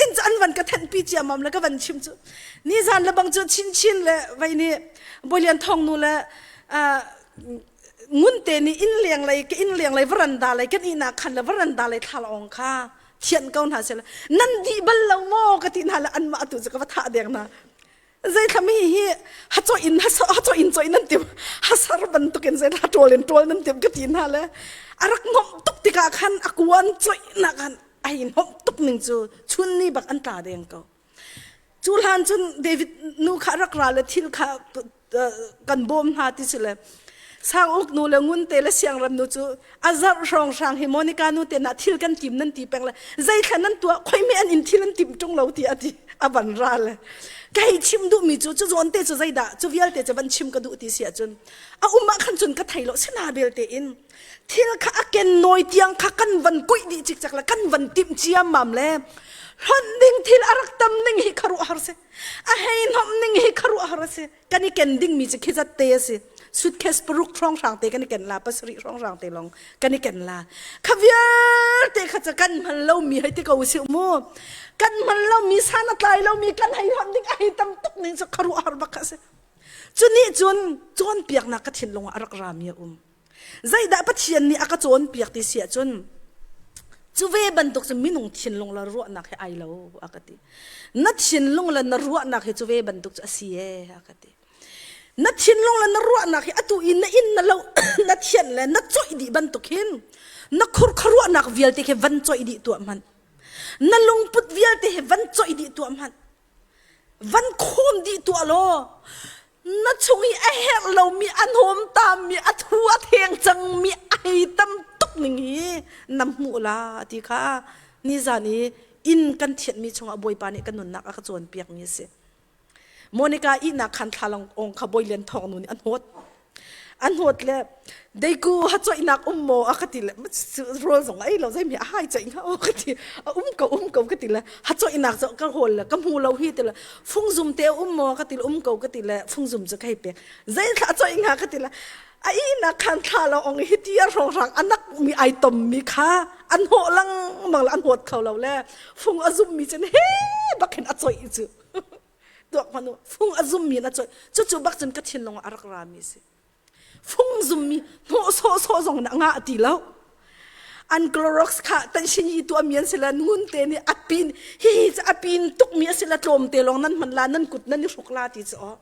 inn cu an van ka thenh pi ciamam le ka van chim cu nizan le bang cu chin chin le vai nih Bolian Thong nu le ngun te nih inn leng lei ka inn leng lei varanda lei kan ihnak khan le varanda lei thla ong kha thian ko hna seh nan dih bal lo maw ka ti hna le anmah atu cu ka va thah deng hna Zeithlam hi hi hacaw in hacaw in choi nan tim hasar bantukin zeithla ṭawl in ṭawl nan tim ka ti hna le a rak ngomh tuk tikah khan a kuan choih nak khan ai ngomh tuk ning cu chun ni bak an tla deng ko. Cu hlan cun David nu kha rak ra le thil kha kan bawm hna ti si le sang uk nu le ngun te le siangram nu cu a zarh hrawng hrang hi Monica nu te na thil kan tim nan ti peng le zeithla nan tuah khoi me an in thil an tim ṭung lo ti a ti a van ra le kai chim duh mi cu cu zawn te cu zeidah cu vialte cu van chim ka duh ti si ahcun a um ah khan cun ka thei lo sina belte in thil kha a ken nawi tiang kha kan van kuih dih cikcek le kan van timh ciammam le hlonh ding thil a rak tam ning hi kharuah har si a hei hnomh ning hi kharuah har si kan i ken ding mi cu khi zat te a si suitcase paruk hrawnghrang te kan i ken la pasarih hrawnghrang te lawng kan i ken la kha vialte kha ca kan hman lo mi hei ti ko si mu kan hman lo mi san a tlai lo mi kan hei hon ding a hei tam tuk ning cu kharuah har bak kha si cu nih cun cawnpiaknak ka thinlung ah a rak ra mi a um Zeidah Pathian nih a ka cawnpiak ti si ahcun cu ve bantuk cu minung thinlung le ruahnak he ai lo a ka ti. Na thinlung le na ruahnak hi cu ve bantuk cu a si ee a ka ti. Na thinlung le na ruahnak hi atu i na inn na lo na thianh le na coih dih bantuk hin na khurkha ruahnak vialte khi van coih dih tuah hmanh. Na lungput vialte hi van coih dih tuah hmanh. Van khawm dih tuah law na chung i a herh lomi a hnawmtammi a thu a theng cangmi a hei tam tuk ning hi na hmuh la ti kha nizan i inn kan thianhmi chungah Bawipa nih kan nunnak a ka cawnpiakmi a si. Monica ihnak khan thlalang ong kha Bawi Lian Thawng nu nih a hnawt. A hnawt le deiku ha coihnak um maw a ka ti le rawl zong a ei lo zeimi a hai coih hnga aw ka ti a um ko um ko ka ti le ha coihnak cu ka hawl le ka hmu lo hi ti le fungzum te um maw ka ti le um ko ka ti le fungzum cu ka hei pek zeithla coih hnga ka ti le a ihnak khan thla lo ong hi ti a hrawng anak mi ai tom mi kha an hawh lengmang le an hawt kho lo le fung a zum mi cun he bak hin a coih cu tuak hmanh u fung a zum mi na coih cucu bak cun ka thinlung ah a rak ra mi si fung zum mi hnawh sawh sawh zong na ngah ti lo an Clorox kha tan shin yi tu mi an si la ngun te nih a pin hi hi cu a pin tuk mi a si la tlawm te lawng nan hman la nan kut nan i hruk la ti cu aw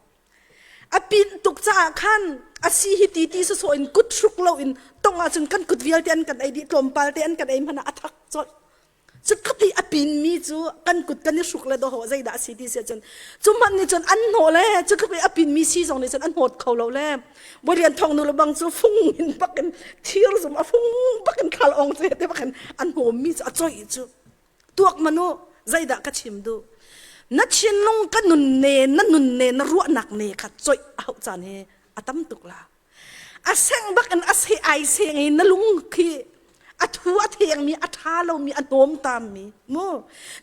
a pin tuk caah khan a si hi ti ti so in kut hruk lo in tong ahcun kan kut vialte an kan ei dih tlawmpal te an kan ei hmanh ah a thak colh. Cutluk i a pinmi cu kan kut kan i hruk le dawhawh zeidah a si ti si ahcun cu hmanh nih cun an hnawh le cutluk i a pinmi si zong nih cun an hnawt kho lo le Bawilian Thawng nu le bang cu fung in bakin thir zum a fung bakin thal ong te te bakin an hnawmmi cu a coih cu tuak manu zeidah ka chim duh na thinlung ka nun ne na nun ne na ruahnak ne kha coih a hauh caan hi a tam tuk la A sengh bak in a seh ai seng i na lung khi a thu a thengmi a ṭha lomi a hnawmtammi mu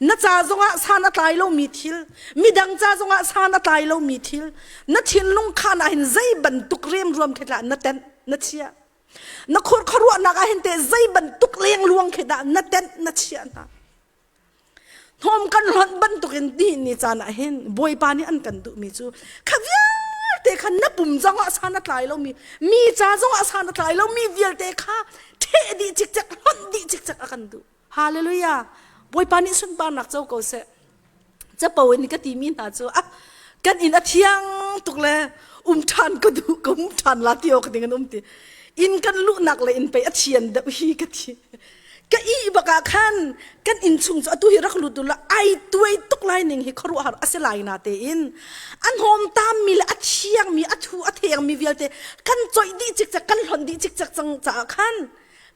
na ca zongah san a tlai lomi thil midang ca zongah san a tlai lomi thil na thinlung khan ah hin zei bantuk remruam khi dah na tenh na chiah na khur khuaruahnak ah hin teh zei bantuk lengluang khi dah na tenh na chiah hna Hnawm kan hlonh bantukin ti ni caan ah hin Bawipa nih an kan duhmi cu kha vialte kha na pum zongah san a tlai lomi mi ca zongah san a tlai lomi vialte kha ṭheh dih cikcek hlonh dih cikcek a kan duh. Hallelujah! Bawipa nih sunparnak co ko seh. Capo in ka timi hna cu ah kan inn a thiang tuk le um ṭhan ka duh ka um ṭhan la ti awk ding an um ti. Inn kan luhnak le inn pei a thian deuh hi ka ti. Ka ih bak ah khan kan inn chung cu atu hi rak lut u la ai tuai tuk lai ning hi khuaruahhar a si lai na tein a hnawmtammi le a thiangmi a thu a thengmi vialte kan coih dih cikcek kan hlonh dih cikcek cang caah khan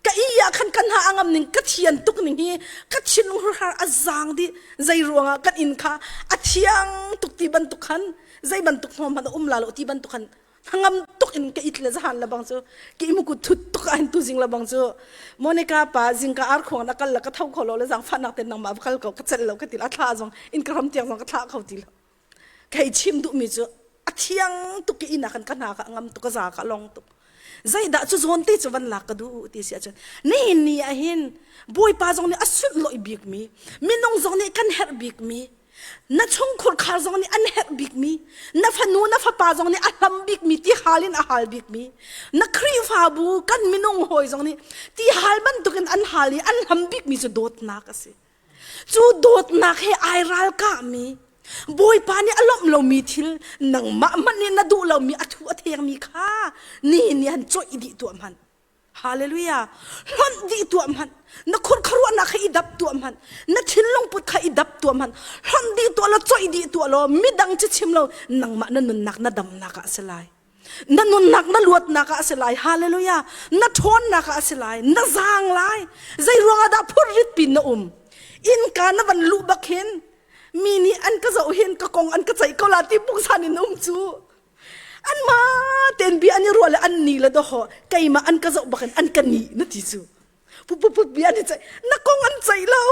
ka ih ah khan kan ha a ngam ning ka thian tuk ning hi ka thinlung hurhar a zaang dih zei ruangah kan inn kha a thiang tuk ti bantuk khan zei bantuk hnawm hmanh a um la lo ti bantuk khan hnangam tuk in ka it le zahan le bang cu ki muku thut tuk ah hin tu zing le bang cu Monica pa zingka ar khuang na kal la ka tho kho lo le zang fa nak ten nang ma kal ko ka cel lo ka ti la thla zong in ka ram tiang zong ka thla kho ti lo kai chim duh mi cu a thiang tuk ki ina kan ka hna ka ngam tuk ka za ka long tuk zeidah cu zawn te cu van lak ka duh ti si ahcun nihin ni ah hin bawipa zong nih a sunhlawih bik mi minung zong nih kan herh bik mi na chungkhur khar zong nih an herh bikmi na fanu na fapa zong nih a hlam bikmi ti hal in a hal bikmi na Khrihfabu kan minung hawi zong nih ti hal bantukin an hal i an hlam bikmi cu dawtnak a si cu dawtnak he ai ralkahmi Bawipa nih a lawmh lomi thil nangmah hmanh nih na duh lomi a thu a thengmi kha nihin ni han coih dih tuah hmanh Hallelujah. Hlonh dih tuah hmanh. Na khur khuaruahnak kha i dap tuah hmanh. Na thinlung put kha i dap tuah hmanh. Hlonh dih tuah law coih dih tuah law midang cu chim lo nangmah na nunnak na damnak ah a si lai. Na nunnak na luatnak ah a si lai. Hallelujah. Na ṭhawnnak ah a si lai. Na zaang lai. Zei ruangah dah phurrit pin na um? Innka na van luh bak hin mi nih an ka zoh hin ka kong an ka ceih ko la ti pungsan in um cu. Anmah tein bia an i ruah le an ni le dawhaw keimah an ka zoh bakin an ka ni na ti cu. Pupuput bia an i ceih. Na kong an ceih lo.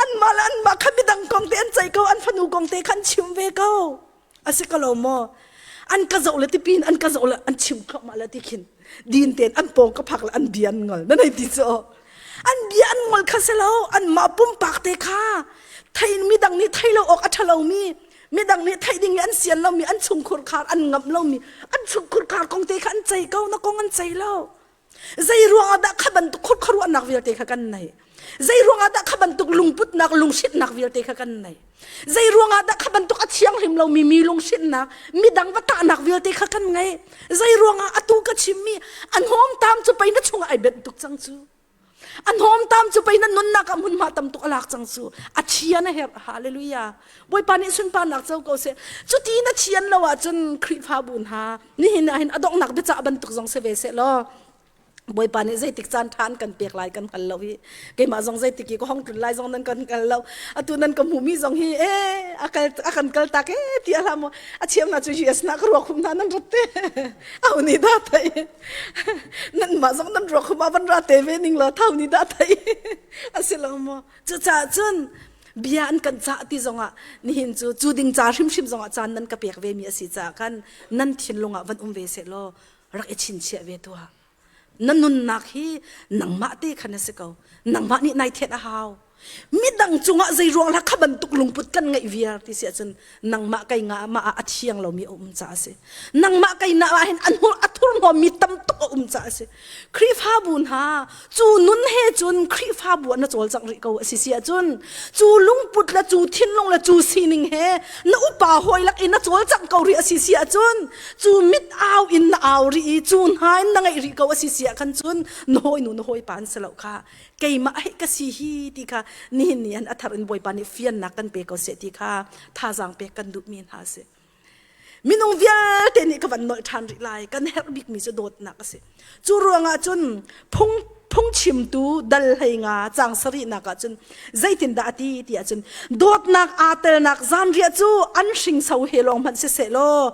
Anmah le anmah kha midang kong te an ceih ko, an fanu kong te kha an chim ve ko. A si ko lo maw? An ka zoh le tipin an ka zoh le an chim thluahmah le ti khin din tein an pawng ka phak le an bia an ngol. Na nei ti cu. An bia an ngol kha si lo, anmah pumpak te kha thei midang nih thei lo awk a ṭha lomi midang nih theih ding i an sian lomi an chungkhur khar an ngamh lomi an chungkhur khar kong te kha an cei ko na kong an cei lo zei ruangah dah kha bantuk khurkharuahnak vialte kha kan nei zei ruangah dah kha bantuk lungputnak lunghrinhnak vialte kha kan nei zei ruangah dah kha bantuk a thianghlim lomi mi lunghrinhnak midang va tahnak vialte kha kan ngei zei ruangah atu ka chimmi an hom tam cu pei na chungah ai benh tuk cang cu A hnawmtam cu pei na nunnak ah hmunhma tam tuk a lak cang cu. A thian a herh. Hallelujah. Bawipa nih sunparnak co ko seh. Cuti na thian lo ahcun Khrihfabu hna nihin ah hin a donghnak biacah bantuk zong si ve seh law Bawipa nih zeitik caan ṭha an kan pek lai kan hngal lo hi keimah zong zeitik i ka hong tlun lai zong nan kan hngal lo atu nan ka hmuhmi zong hi e a kal a kan kal tak e ti a hlah maw a cheu hna cu US na ka ruak hum hna nan rat te au ni dah thei nanmah zong nan ruak hum ah van ra te ve ning law thau ni dah thei a si lo maw cucaah cun bia an kan cah ti zongah nihin cu cu ding ca hrimhrim zongah caan nan ka pek ve mi a si caah khan nan thinlung ah van um ve seh law rak i chinchiah ve tuah na nunnak hi nangmah te khan a si ko nangmah nih nai thianh a hau. Midang cungah zei ruang lah kha bantuk lungput kan ngeih viar ti si ahcun nangmah kai nga mah ah a thiang lomi a um caah a si. Nangmah kai na ah hin an a thurhnawmmi tam tuk a um caah a si. Khrihfabu hna cu nun he cun Khrihfabu ah na cawlcangh rih ko a si si ahcun cu lungput le cu thinlung le cu sining he na upa hawi lak in na cawlcangh ko rih a si si ahcun cu mit au in na au rih i cu hna in na ngeih rih ko a si si ah khan cun na hawinu na hawipa an si lo kha keimah hei ka si hi ti kha nihin ni an a thar in Bawipa nih fiannak kan pe ko seh ti kha thazaang pek kan duhmi hna a si. Minung vialte nih ka van nolh ṭhan rih lai kan herh bikmi cu dawtnak a si. Cu ruangah cun phung phungchimtu dal hlei nga cang sarihnak ah cun zeitindah a ti ti ahcun dawtnak aa telnak zanriah cu an hringso he lawng hmanh siseh law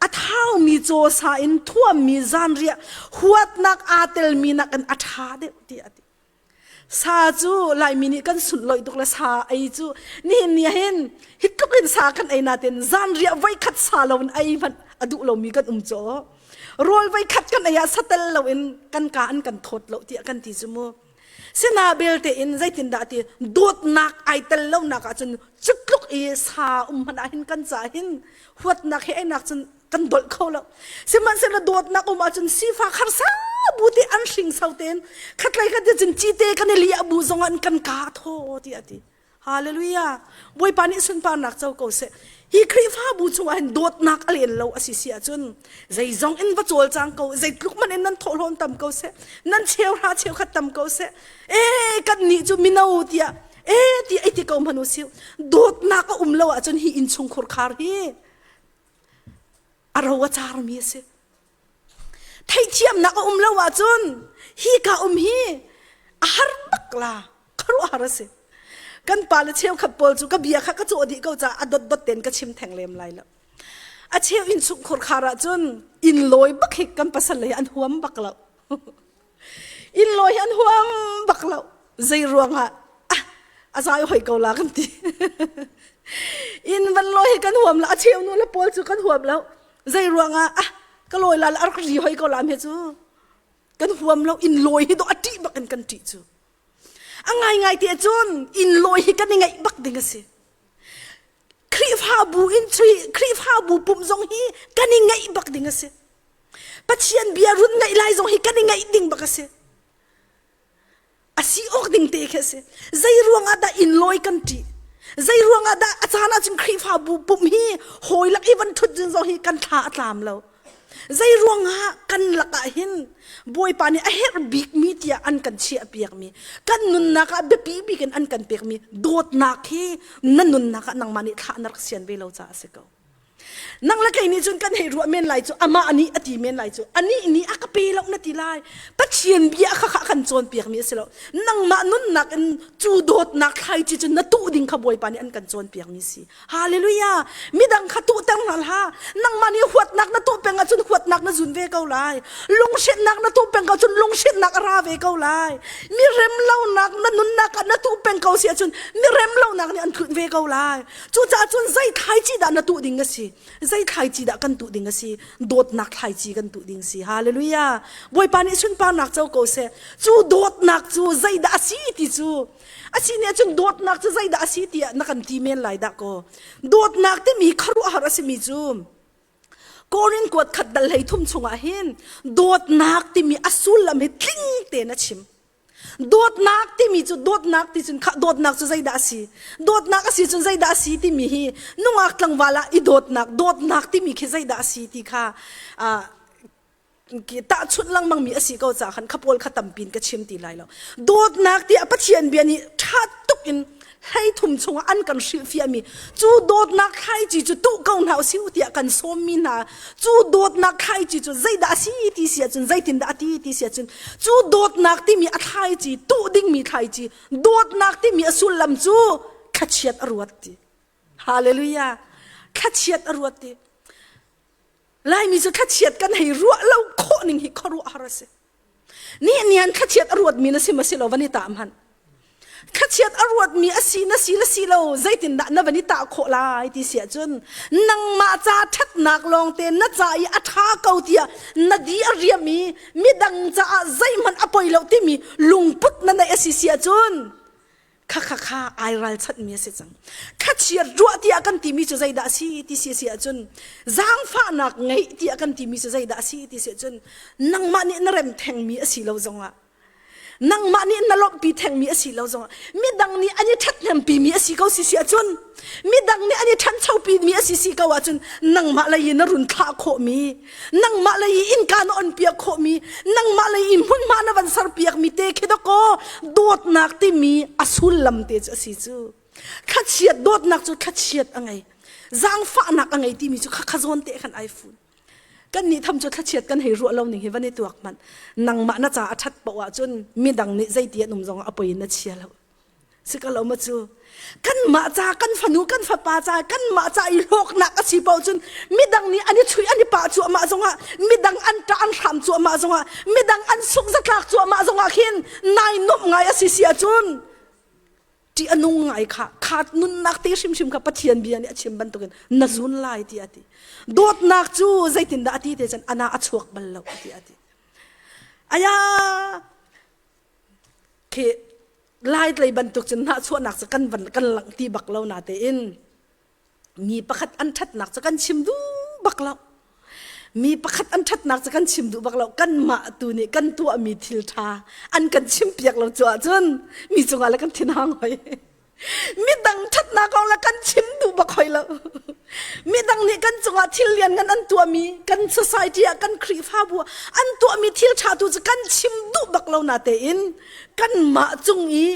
a thaumi caw sa in thuammi zanriah huatnak aa telmi nakin a ṭha deuh tiah a ti. Sa cu Laimi nih kan sunlawih tuk le sa ei cu nihin ni ah hin hi tluk in sa kan ei natin zanriah voikhat sa lo in ei hmanh a duh lomi kan um caw. Rawl voikhat kan ei ah satel lo in kan ka an kan thawt lo tiah kan ti cu mu. Sina belte in zeitindah ti dawtnak ai tel lonak ahcun cu tluk i sa um hmanh ah hin kan ca hin huatnak he einak cun kan dolh kho lo sihmanhsehlaw dawtnak um ahcun sifak harsa bu te an hringso tein khatlei khat cun cite kan i liah bu zong an kan ka thaw ti a ti hallelujah bawipa nih sunparnak co ko seh hi khrihfabu chungah hin dawtnak a len lo a si si ahcun zeizong in va cawlcang ko zeitluk man in nan thawhlawm tam ko seh nan cheuhra cheukhat tam ko seh e kan nih cu mino tiah e ti ai ti ko hmanu si dawtnak a um lo ahcun hi innchungkhur khar hi a ro a carmi a si. Theihthiamnak a um lo ahcun hi ka um hi a har bak la khuaruahhar a si. Kan pa le cheukhat pawl cu ka bia kha ka cawh dih ko caah a dotdot tein ka chim theng lem lai lo. A cheu inn chungkhur khar ahcun inn lawi bak hi kan pasal le hi an huam bak lo. Inn lawi hi an huam bak lo. Zei ruangah ah a zai hoi ko la kan ti. Inn van lawi hi kan huam lo. A cheu nu le pawl cu kan huam lo. Zei ruangah ah ka lawi la a rak ri hoi ko la me cu. Kan huam lo inn lawi hi do a ṭih bak in kan ṭih cu. A ngaingai te cun inn lawi hi kan i ngaih bak ding a si. Khrihfabu in Khrihfabu pumh zong hi kan i ngaih bak ding a si. Pathian bia run ngaih lai zong hi kan i ngaih ding bak a si. A si awk ding te khi a si. Zei ruangah dah inn lawi kan ṭih? Zei ruangah dah a caan ahcun Khrihfabu pumh hi hawi lak i van ṭhut ding zong hi kan thla a tlam lo. Zei ruangah kan lakah hin Bawipa nih a herh bikmi tiah an kan chiah piakmi, kan nunnak ah biapi bik in an kan pekmi dawtnak hi na nunnak ah nangmah nih thlah na rak sian ve lo caah a si ko. Nang le kei nih cun kan hei ruah men lai cu amah nih a ti men lai cu anih nih a ka pe lo na ti lai Pathian bia kha kha kan cawnpiakmi a si lo nangmah nunnak in cu dawtnak thlaici cu na tuh ding kha Bawipa nih an kan cawnpiakmi si Hallelujah midang kha tuhter hna hlah nangmah nih huatnak na tuh peng ahcun huatnak na zun ve ko lai lunghrinnak na tuh peng ko cun lunghrinnak a ra ve ko lai mi remlonak na nunnak ah na tuh peng ko si ahcun mi remlonak nih an tlunh ve ko lai Cucaah cun zei thlaici dah na tuh ding a si? Zei thlaici dah kan tuh ding a si? Dawtnak thlaici kan tuh ding si. Hallelujah. Bawipa nih sunparnak co ko seh. Cu dawtnak cu zeidah a si ti cu a si nih cun dawtnak cu zeidah a si tiah na kan ti men lai dah kaw. Dawtnak timi khuaruahhar a simi cu Korin kuat khat dal hlei thum chungah hin dawtnak timi a sullam hi tling tein a chim. Dawtnak timi cu dawtnak ti cun dawtnak cu zeidah a si? Dawtnak a si cun zeidah a si timi hi nungak tlangval ah i dawtnak dawtnak timi khi zeidah a si ti kha tahchunh lengmang mi a si ko caah khan kha pawl kha tampin ka chim ti lai lo. Dawtnak tiah Pathian bia nih ṭha tuk in hleithum chungah an kan hrilhfiahmi cu dawtnak thlaici cu tuh ko hna usih tiah kan sawmmi hna cu dawtnak thlaici cu zeidah a si ti si ahcun zeitindah a ti ti si ahcun cu dawtnak timi a thlaici tuh dingmi thlaici dawtnak timi a sullam cu thlachiat a ruat ti hallelujah thlachiat a ruat ti Laimi cu thlachiat kan hei ruah lo khawh ning hi khuaruahhar a si Ni nian thlachiat a ruatmi na si ma si lo van i tah hmanh. Thlachiat a ruatmi a si na si le si lo zeitindah na van i tah khawh lai ti si ahcun nangmah ca ṭhatnak lawngte na ca i a ṭha ko tiah na di a riam i midang caah zeihmanh a poi lo timi lungput na neih a si si ahcun. Kha kha kha ai ralchanhmi a si cang. Thlachiat ruah tiah kan timi cu zeidah a si ti si a si ahcun zaangfahnak ngeih tiah kan timi cu zeidah a si ti si ahcun nangmah nih na rem thengmi a si lo zongah nangmah nih na lawmhpi thengmi a si lo zongah midang nih an i ṭhathnempi mi a si ko si si ahcun midang nih an i ṭhanchopi mi a si si ko ahcun nangmah lei in na run thlah khawhmi nangmah lei i innka na on piak khawhmi nangmah lei i hmunhma na van ser piakmi te khi dakaw dawtnak timi a sullam te cu a si cu thlachiat dawtnak cu thlachiat a ngei zaangfahnak a ngei timi cu kha kha zawn te khan ai fun kan nih tham cu thlachiat kan hei ruah lo ning hi van i tuak hmanh nangmah na ca a ṭhat paoh ahcun midang nih zeiti an um zong a poi in na chia lo si ka lo ma cu kanmah ca kan fanu kan fapa ca kanmah ca i hlawknak a si paoh cun midang nih an i chuih an i pah cuahmah zongah midang an ṭah an hram cuahmah zongah midang an suk zatlak cuahmah zongah khin nai nuamh ngai a si si ahcun ṭih a nung ngai kha kha nunnak te hrimhrim kha Pathian bia nih a chim bantukin na zun lai ti a ti dawtnak cu zeitindah a ti te cun ana a chuak bal lo ti a ti aya khi lai tlei bantuk cun hnahchuahnak cu kan van kan langh ti bak lo na tein mi pakhat an ṭhatnak cu kan chim duh bak lo mi pakhat an ṭhatnak cu kan chim duh bak lo kanmah tu nih kan tuahmi thil ṭha an kan chim piak lo cu ahcun mi cungah le kan thinhang hoi midang ṭhatnak kong le kan chim duh bak hoi lo midang nih kan cungah thil lianngan an tuahmi kan society ah kan Khrihfabu ah an tuahmi thil ṭha tu cu kan chim duh bak lo na tein kanmah cung i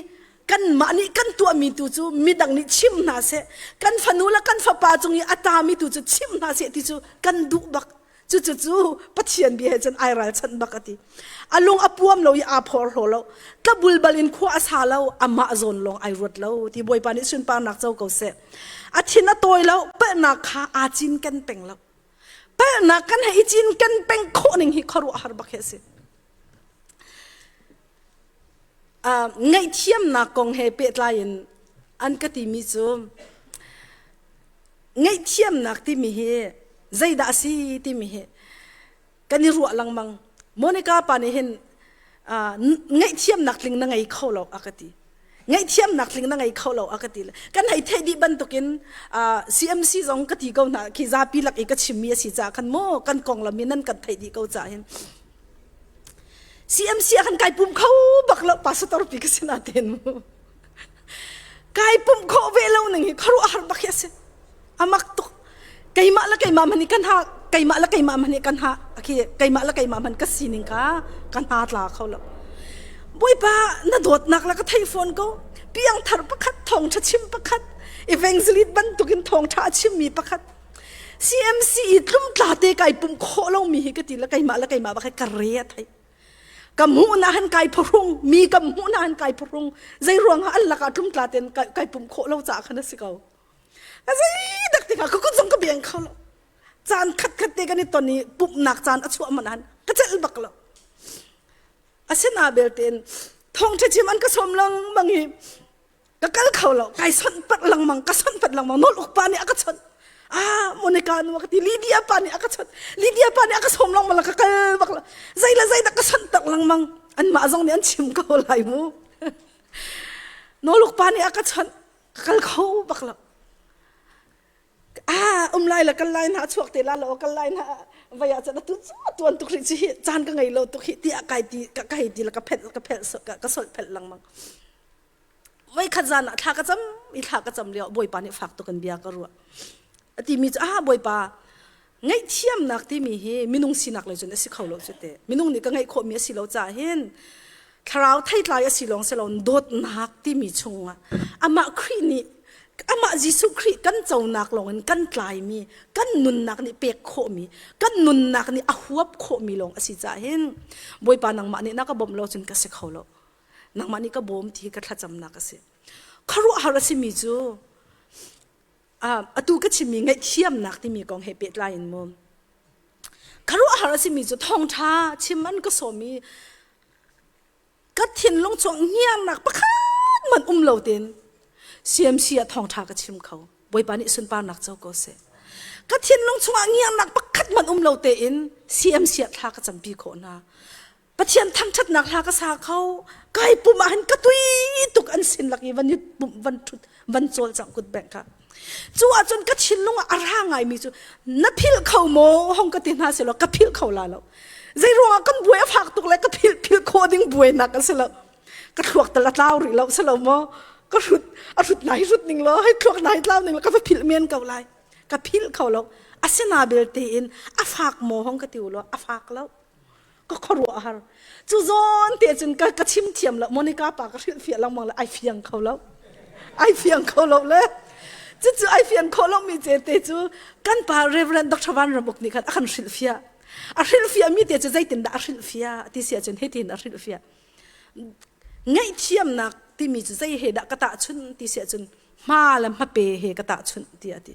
kanmah nih kan tuahmi tu cu midang nih chim hna seh kan fanu le kan fapa cung i a tami tu cu chim hna seh ti cu kan duh bak cucu cu Pathian bia he cun ai ralchanh bak a ti a lung a puam lo i aa phorhlaw lo tlabulbal in khua a sa lo amah zawn lawng ai ruat lo ti Bawipa nih sunparnak co ko seh a thin a tawi lo palhnak kha aa cinken peng lo palhnak kan hei i cinken peng khawh ning hi khuaruahhar bak hi a si ngaihthiamnak kong he pehtlai in an ka timi cu ngaihthiamnak timi hi zeidah a si timi hi kan i ruah lengmang. Monica pa nih hin ngaihthiamnak tling na ngei kho lo a ka ti. Ngaihthiamnak tling na ngei kho lo a ka ti. Kan hei theih dih bantukin CMC zong ka ti ko hna khi zapi lak i ka chimmi a si caah khan maw kan konglam i nan kan theih dih ko caah hin CMC ah khan kai pum kho bak lo pastor pi ka si nain mu kai pum khawh ve lo ning hi khuaruahhar bak hi a si amak tuk keimah le keimah man kan ha keimah le keimah man kan ha khi keimah le keimah man ka sining kha ka hna tla kho lo Bawipa na dawtnak la ka thei fawn ko piangthar pakhat thawngtha chim pakhat evangelist bantukin thawngtha a chimmi pakhat CMC i tlumtla te kai pum khawh lomi hi ka ti le keimah le keimah bak ka re a thei ka hmuh na han kai phuhrung mi ka hmuh na han kai phuhrung zei ruang ah an lakah tlumtla ten kai pum khawh lo caah khan a si ko a zei dak tikah ka kut zong ka beng kho lo caan khat khat te kan i ton i pumhnak caan a chuah man han ka celh bak lo asina belte in thawngṭha chim an ka sawm lengmang i ka kal kho lo kai sonh pat lengmang ka sonh pat lengmang nawl uk pa nih a ka chawnh ah Monica nu ka ti Lydia pa nih a ka chawnh Lydia pa nih a ka sawm lengmang ka kal bak lo zei le zei dah ka sonh tak lengmang anmah zong nih an chim ko lai mu nawl uk pa nih a ka chawnh ka kal kho bak lo ah um lai la kal lai na chuak te la lo kal lai na vai ah cun atu tuan tuk rih chi hi caan ka ngei lo tuk hi tiah kai ti ka hei ti la ka phelh ka phelh ka solh phelh lengmang Voikhat zan ah thla ka cam i thla ka cam lio Bawipa nih fak tuk in bia ka ruah. A timi cu ah Bawipa ngaihthiamnak timi hi minung sinak lei cun a si kho lo cu te. Minung nih ka ngeih khawhmi a si lo caah hin thlarau theitlai a si lawng si lo dawtnak timi chungah amah Khrih nih amah Jesuh Khrih kan conak lawngin kan tlaimi kan nunnak nih pek khawhmi kan nunnak nih a huap khawhmi lawng a si caah hin Bawipa nangmah nih na ka bawmh lo cun ka si kho lo. Nangmah nih ka bawm ti hi ka thlacamnak a si. Khuaruahhar a simi cu atu ka chimmi ngaihthiamnak timi kong he pehtlai in mu. Khuaruahhar a simi cu thawngṭha chim an ka sawm i ka thinlung chung hniangnak pakhat man um lo tein CMC ah thawngṭha ka chim kho. Bawipa nih sunparnak co ko seh. Ka thinlung chungah ngiangnak pakhat man um lo tein CMC ah thla ka campi khawh hna. Pathian thangṭhatnak hla ka sa kho. Kai pum ah hin ka tui tuk an sin lak i van i pumh van ṭhut van cawl cang kut bengh kha. Cu ahcun ka thinlung ah a ra ngaimi cu na philh kho maw hong ka ti hna selaw ka philh kho la lo. Zei ruangah kan buai a fak tuk le ka philh philh khawh ding buainak a si lo. Ka thluak tal a tlau rih lo si lo maw? Ka hrut a hrut nai hrut ning law hei thluak nai tlau ning law ka va philh men ko lai. Ka philh kho lo. Asina belte in a fak maw hong ka ti u law a fak lo. Ka khuaruah a har. Cu zawn te cun ka ka chim thiam lo. Monica pa ka hrilhfiah lengmang le ai fiang kho lo. Ai fiang kho lo le. Cucu ai fian khawh lomi ce te cu kan pa Reverend Dr. Van Ramuk nih khan a kan hrilhfiah. A hrilhfiah mi te cu zeitindah a hrilhfiah ti si ahcun hitin a hrilhfiah. Ngaihthiamnak timi cu zei he dah ka tahchunh ti si ahcun hma le hmape he ka tahchunh tiah a ti.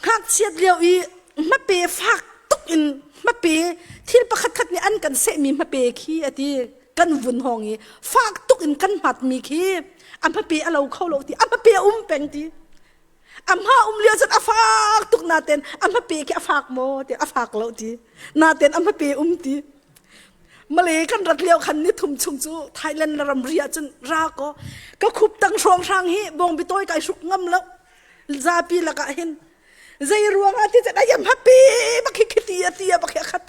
Ngakchiat lio i hmape fak tuk in hmape thil pakhat khat nih an kan sehmi hmape khi a ti kan vun hawng i fak tuk in kan hmatmi khi a hmape a lo kho lo ti a hmape a um peng ti a hma um lio cun a fak tuk naten a hmape khi a fak maw ti a fak lo ti naten a hmape um ti Malay kan rat lio khan ni thum chung cu Thailand le ramri ah cun ra ko ka khup tang hrawng hrang hi bawngbi tawi kai hruk ngam lo zapi lakah hin zei ruangah ti cun ayam happy bak hi khiti a ti bak hi a khat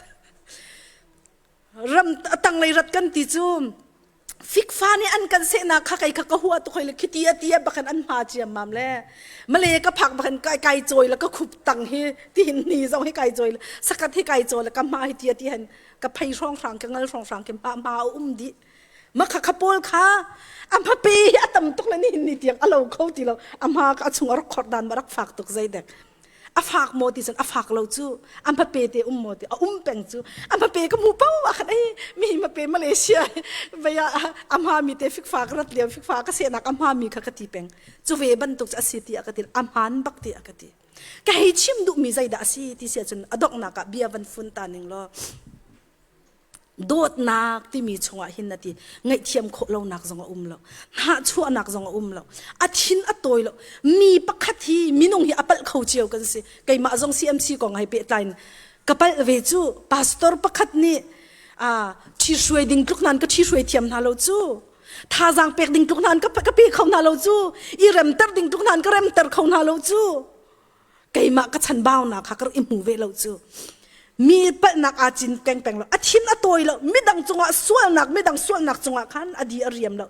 ram tanglei rat kan ti cu fikfa nih an kan sehnak kha kai kha ka hua tu khoi le khiti a ti bakhan an hma ciam mam le male ka phak bakhan kai kai choi le ka khup tang hi ti hin ni zong hi kai choi le sakat hi kai choi le ka hma hi ti ti han ka phei hrong hrang ka ngal hrong hrang ke hma hma a um di ma kha kha pawl kha a hma pe hi a tam tuk le ni ni tiang a lo kho ti lo a hma ka a chung a rak khor dan ma rak fak tuk zei dek a fak maw ti cun a fak lo cu a hmape te um maw ti a um peng cu a hmape ka hmu po ah khan ei mi hmape Malaysia vei ah a hma mi te fikfa ka rat lio fikfa ka sehnak a hma mi kha ka ti peng cu ve bantuk cu a si ti a ka ti a hmaan bak ti a ka ti ka hei chim duhmi zeidah a si ti si ahcun a donghnak ah bia van fun ta ning law Dawtnak timi chungah hin na ti ngaihthiam khawh lonak zong a um lo hnahchuahnak zong a um lo a thin a tawi lo mi pakhat hi minung hi a palh kho cio kan si keimah zong CMC kong hai pehtlai in ka palh ve cu pastor pakhat nih a ṭhi hruai ding tluk nan ka ṭhi hruai thiam hna lo cu thazaang pek ding tluk nan ka ka pe kho hna lo cu i remter ding tluk nan ka remter kho hna lo cu keimah ka chanbaunak kha ka rak i hmu ve lo cu mi palhnak aa cin peng peng lo a thin a tawi lo midang cungah sualnak midang sualnak cungah khan a di a riam lo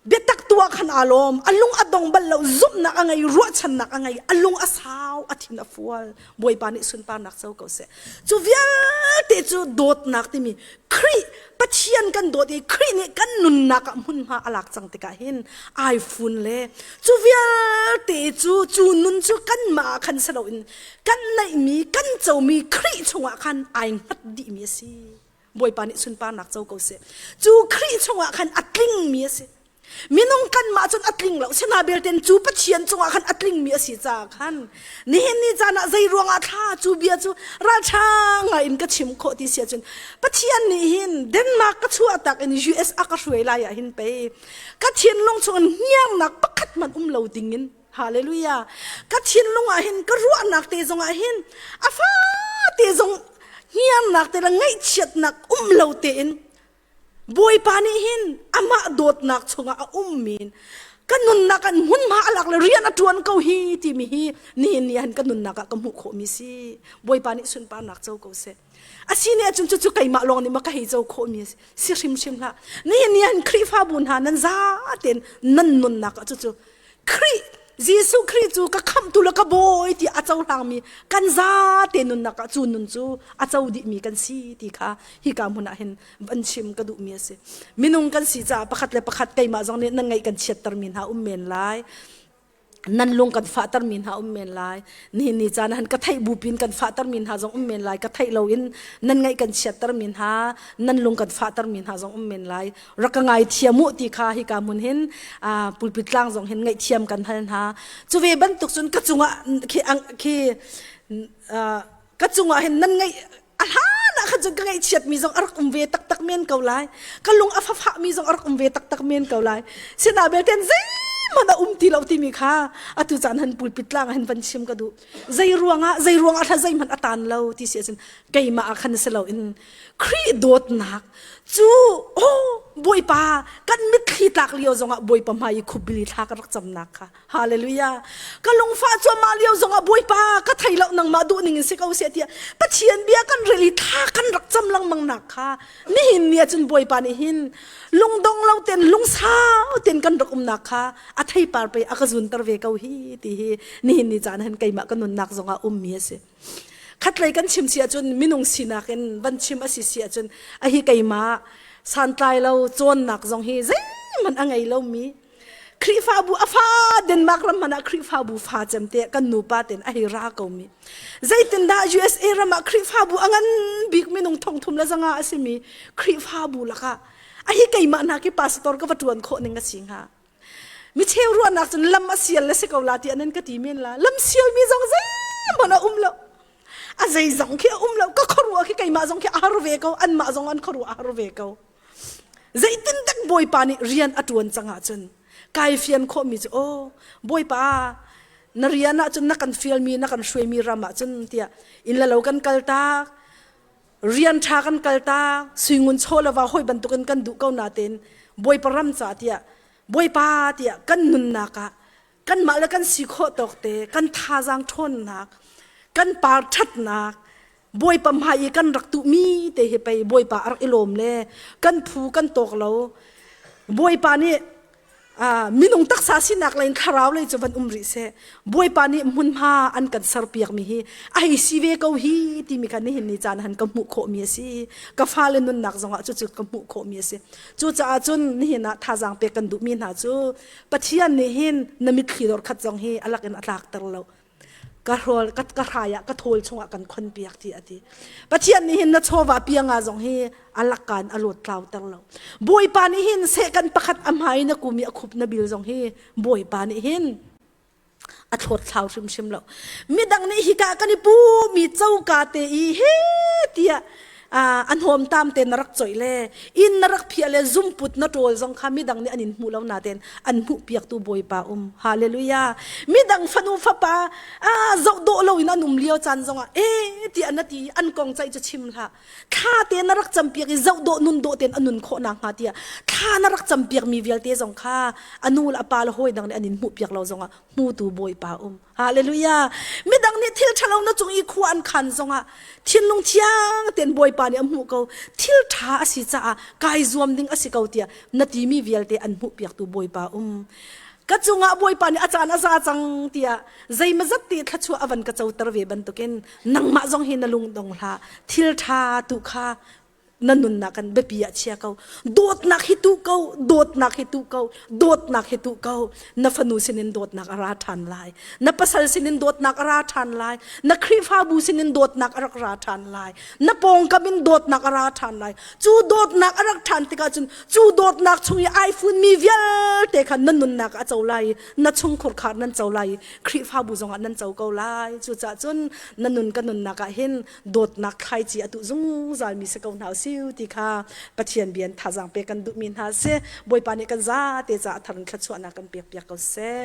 biatak tu ah khan aa lawm a lung a dong bal lo zumhnak a ngei ruahchannak a ngei a lung a sau a thin a fual bawipa nih sunparnak co ko seh cu vialte cu dawtnak timi Khrih Pathian kan dawt i Khrih nih kan nunnak ah hmunhma a lak cang tikah hin ai fun le cu vialte cu cu nun cu kanmah ah khan si loin kan neihmi kan comi Khrih chungah khan ai hngat dihmi a si. Bawipa nih sunparnak co ko seh. Cu Khrih chungah khan a tlingmi a si. Minung kanmah cun a tling lo sina belten cu Pathian cungah khan a tlingmi a si caah khan nihin ni caan ah zei ruangah thla cu bia cu ralṭha ngai in ka chim khawh ti si ahcun Pathian nih hin Denmark ka chuah tak in US a ka hruai lai ah hin pei ka thinlung chungin hniangnak pakhat hmanh um lo dingin hallelujah ka thinlung ah hin ka ruahnak te zongah hin a fa te zong hniangnak te le ngaihchiatnak um lo tein Bawipa nih hin amah dawtnak chungah a ummi ka nunnak an hmunhma a lak le rian a ṭuan ko hi timi hi nihin ni han ka nunnak ah ka hmuh khawhmi si Bawipa nih sunparnak co ko seh a si ne ahcun cucu keimah lawng nih ma ka hei co khawhmi a si si hrimhrim hlah nihin ni han Khrihfabu hna nan za tein nan nunnak ah cucu Khrih Jesuh Khrih cu ka khamhtu le ka bawi ti a cohlangmi kan zate nunnak ah cu nun cu a co dihmi kan si ti kha hika hmun ah hin van chim ka duhmi a si. Minung kan si caah pakhat le pakhat keimah zong nih nan ngaih kan chiattermi hna um men lai. Nan lung kan fahtermi hna um men lai. Nihin ni caan ah hin ka theih bupin kan fahtermi hna zong um men lai. Ka theih loin nan ngaih kan chiattermi hna, nan lung kan fahtermi hna zong um men lai. Rak ka ngaithiam u ti kha hika hmun hin pulpit tlang zong hin ngaihthiam kan hal hna. Cu ve bantuk cun ka cungah khi khi ka cungah hin nan ngaih a hlan ah khan cun ka ngaihchiat mi zong a rak um ve taktak men ko lai. Ka lung a fafah mi zong a rak um ve taktak men ko lai. Sina belte zeihmanh Zeihmanh a um ti lo timi kha atu caan han pulpit tlang ah hin van chim ka duh. Zei ruangah zei ruangah thla zeihmanh a tan lo ti si ahcun keimah ah khan si loin Khrih dawtnak cu oh Bawipa kan mitthli tlak lio zongah Bawipa hmai i khupbili thla ka rak camnak kha Hallelujah. Ka lungfah cuahmah lio zongah Bawipa ka thei lo nangmah duh ning in si ko seh tiah Pathian bia kan rel i thla kan rak cam lengmang nak kha nihin ni ahcun Bawipa nih hin lungdong lo ten lungsau ten kan rak umnak kha a theipar pei a ka zunter ve ko hi ti hi nihin ni caan hin keimah ka nunnak zongah ummi a si. Khatlei kan chim si ahcun minung sinak in van chim a si si ahcun a hi keimah santlai lo cawnnak zong hi zeihmanh a ngei lomi Khrihfabu a fa Denmark ram hmanh ah Khrihfabu fa cem te kan nupa ten a hei ra ko mi. Zeitindah USA ram ah Khrihfabu a ngan bik minung thongthum le zanga a simi Khrihfabu lakah a hi keimah hna khi pastor ka va tuan khawh ning a si hnga. Mi cheu ruahnak cun lam a sial le si ko la ti an ka ti men la. Lam sial mi zong zeihmanh a um lo. A zei zong khi a um lo. Ka khuaruah khi keimah zong khi a har ve ko. Anmah zong an khuaruah a har ve ko. Zeitindah Bawipa nih rian a ṭuan cang ahcun kai fian khawhmi cu aw Bawipa na rian ahcun na kan fialmi na kan hruaimi ram ahcun tiah inn le lo kan kaltak rian ṭha kan kaltak suingun chaw le va hawi bantukin kan duh ko natein Bawipa ram ca tiah Bawipa tiah kan nunnak ah kanmah le kan si khawh tawk te kan thazaang ṭhawnnak kan par ṭhatnak Bawipa hmai i kan rak tuhmi te hi pei Bawipa a rak i lawm le kan phu kan tawk lo. Bawipa nih minung taksa sinak lei in thlarau lei cu van um rih seh. Bawipa nih hmunhma an kan serpiakmi hi a hei si ve ko hi timi kha nihin ni caan han ka hmuh khawhmi a si. Ka fale nunnak zongah cucu ka hmuh khawhmi a si. Cucaah cun nihin ah thazaang pek kan duhmi hna cu Pathian nih hin na mitthli dor khat zong hi a lakin a tlakter lo. Ka hrawl ka ka hrai ah ka thawl chungah kan khon piak ti a ti. Pathian nih hin na chawva pianga zong hi a lakkan a lawt tlau ter lo. Bawipa nih hin sehkan pakhat a hmai na kum i a khup na bil zong hi Bawipa nih hin a thlawt thlau hrimhrim lo. Midang nih hika kan i pu mi coka te i he tiah an hawmtam te na rak coih le inn na rak phiah le zumput na ṭawl zong kha midang nih an in hmuh lo natein an hmuh piaktu Bawipa um. Hallelujah. Midang fanu fapa zoh dawh lo in an um lio caan zongah e tiah na ti an kong caih cu chim hlah. Thla te na rak campiak i zoh dawh nun dawh tein a nun khawh nakhnga tiah thla na rak campiak mi vialte zong kha a nu le a pa le hawi dang nih an in hmuh piak lo zongah hmutu Bawipa um. Hallelujah. Midang nih thil ṭhalo na cung i khua an khan zongah thinlung thiang tein Bawipa nih a hmuh ko. Thil ṭha a si caah kai zuam ding a si ko tiah na timi vialte an hmuh piaktu Bawipa um. Ka cungah Bawipa nih a caan a za cang tiah zeimazat te thluachuah a van ka coter ve bantukin nangmah zong hi na lung dong hlah. Thil ṭha tu kha na nunnak kan biapi ah chia ko. Dawtnak hi tu ko, dawtnak hi tu ko, dawtnak hi tu ko. Na fanu sinin dawtnak a ra ṭhan lai. Na pasal sinin dawtnak a ra ṭhan lai. Na Khrihfabu sinin dawtnak a rak ra ṭhan lai. Na pawngkam in dawtnak a ra ṭhan lai. Cu dawtnak a rak ṭhan tikah cun cu dawtnak chung i ai funmi vialte kha na nunnak a co lai i na chungkhur khar nan co lai i Khrihfabu zongah nan co ko lai. Cucaah cun na nun ka nunnak ah hin dawtnak thlaici a tuh zungzal mi si ko hna usih ti kha Pathian bia in thazaang pek kan duhmi hna si. Bawipa nih kan zate caah a thar in thluachuahnak kan pek piak ko seh.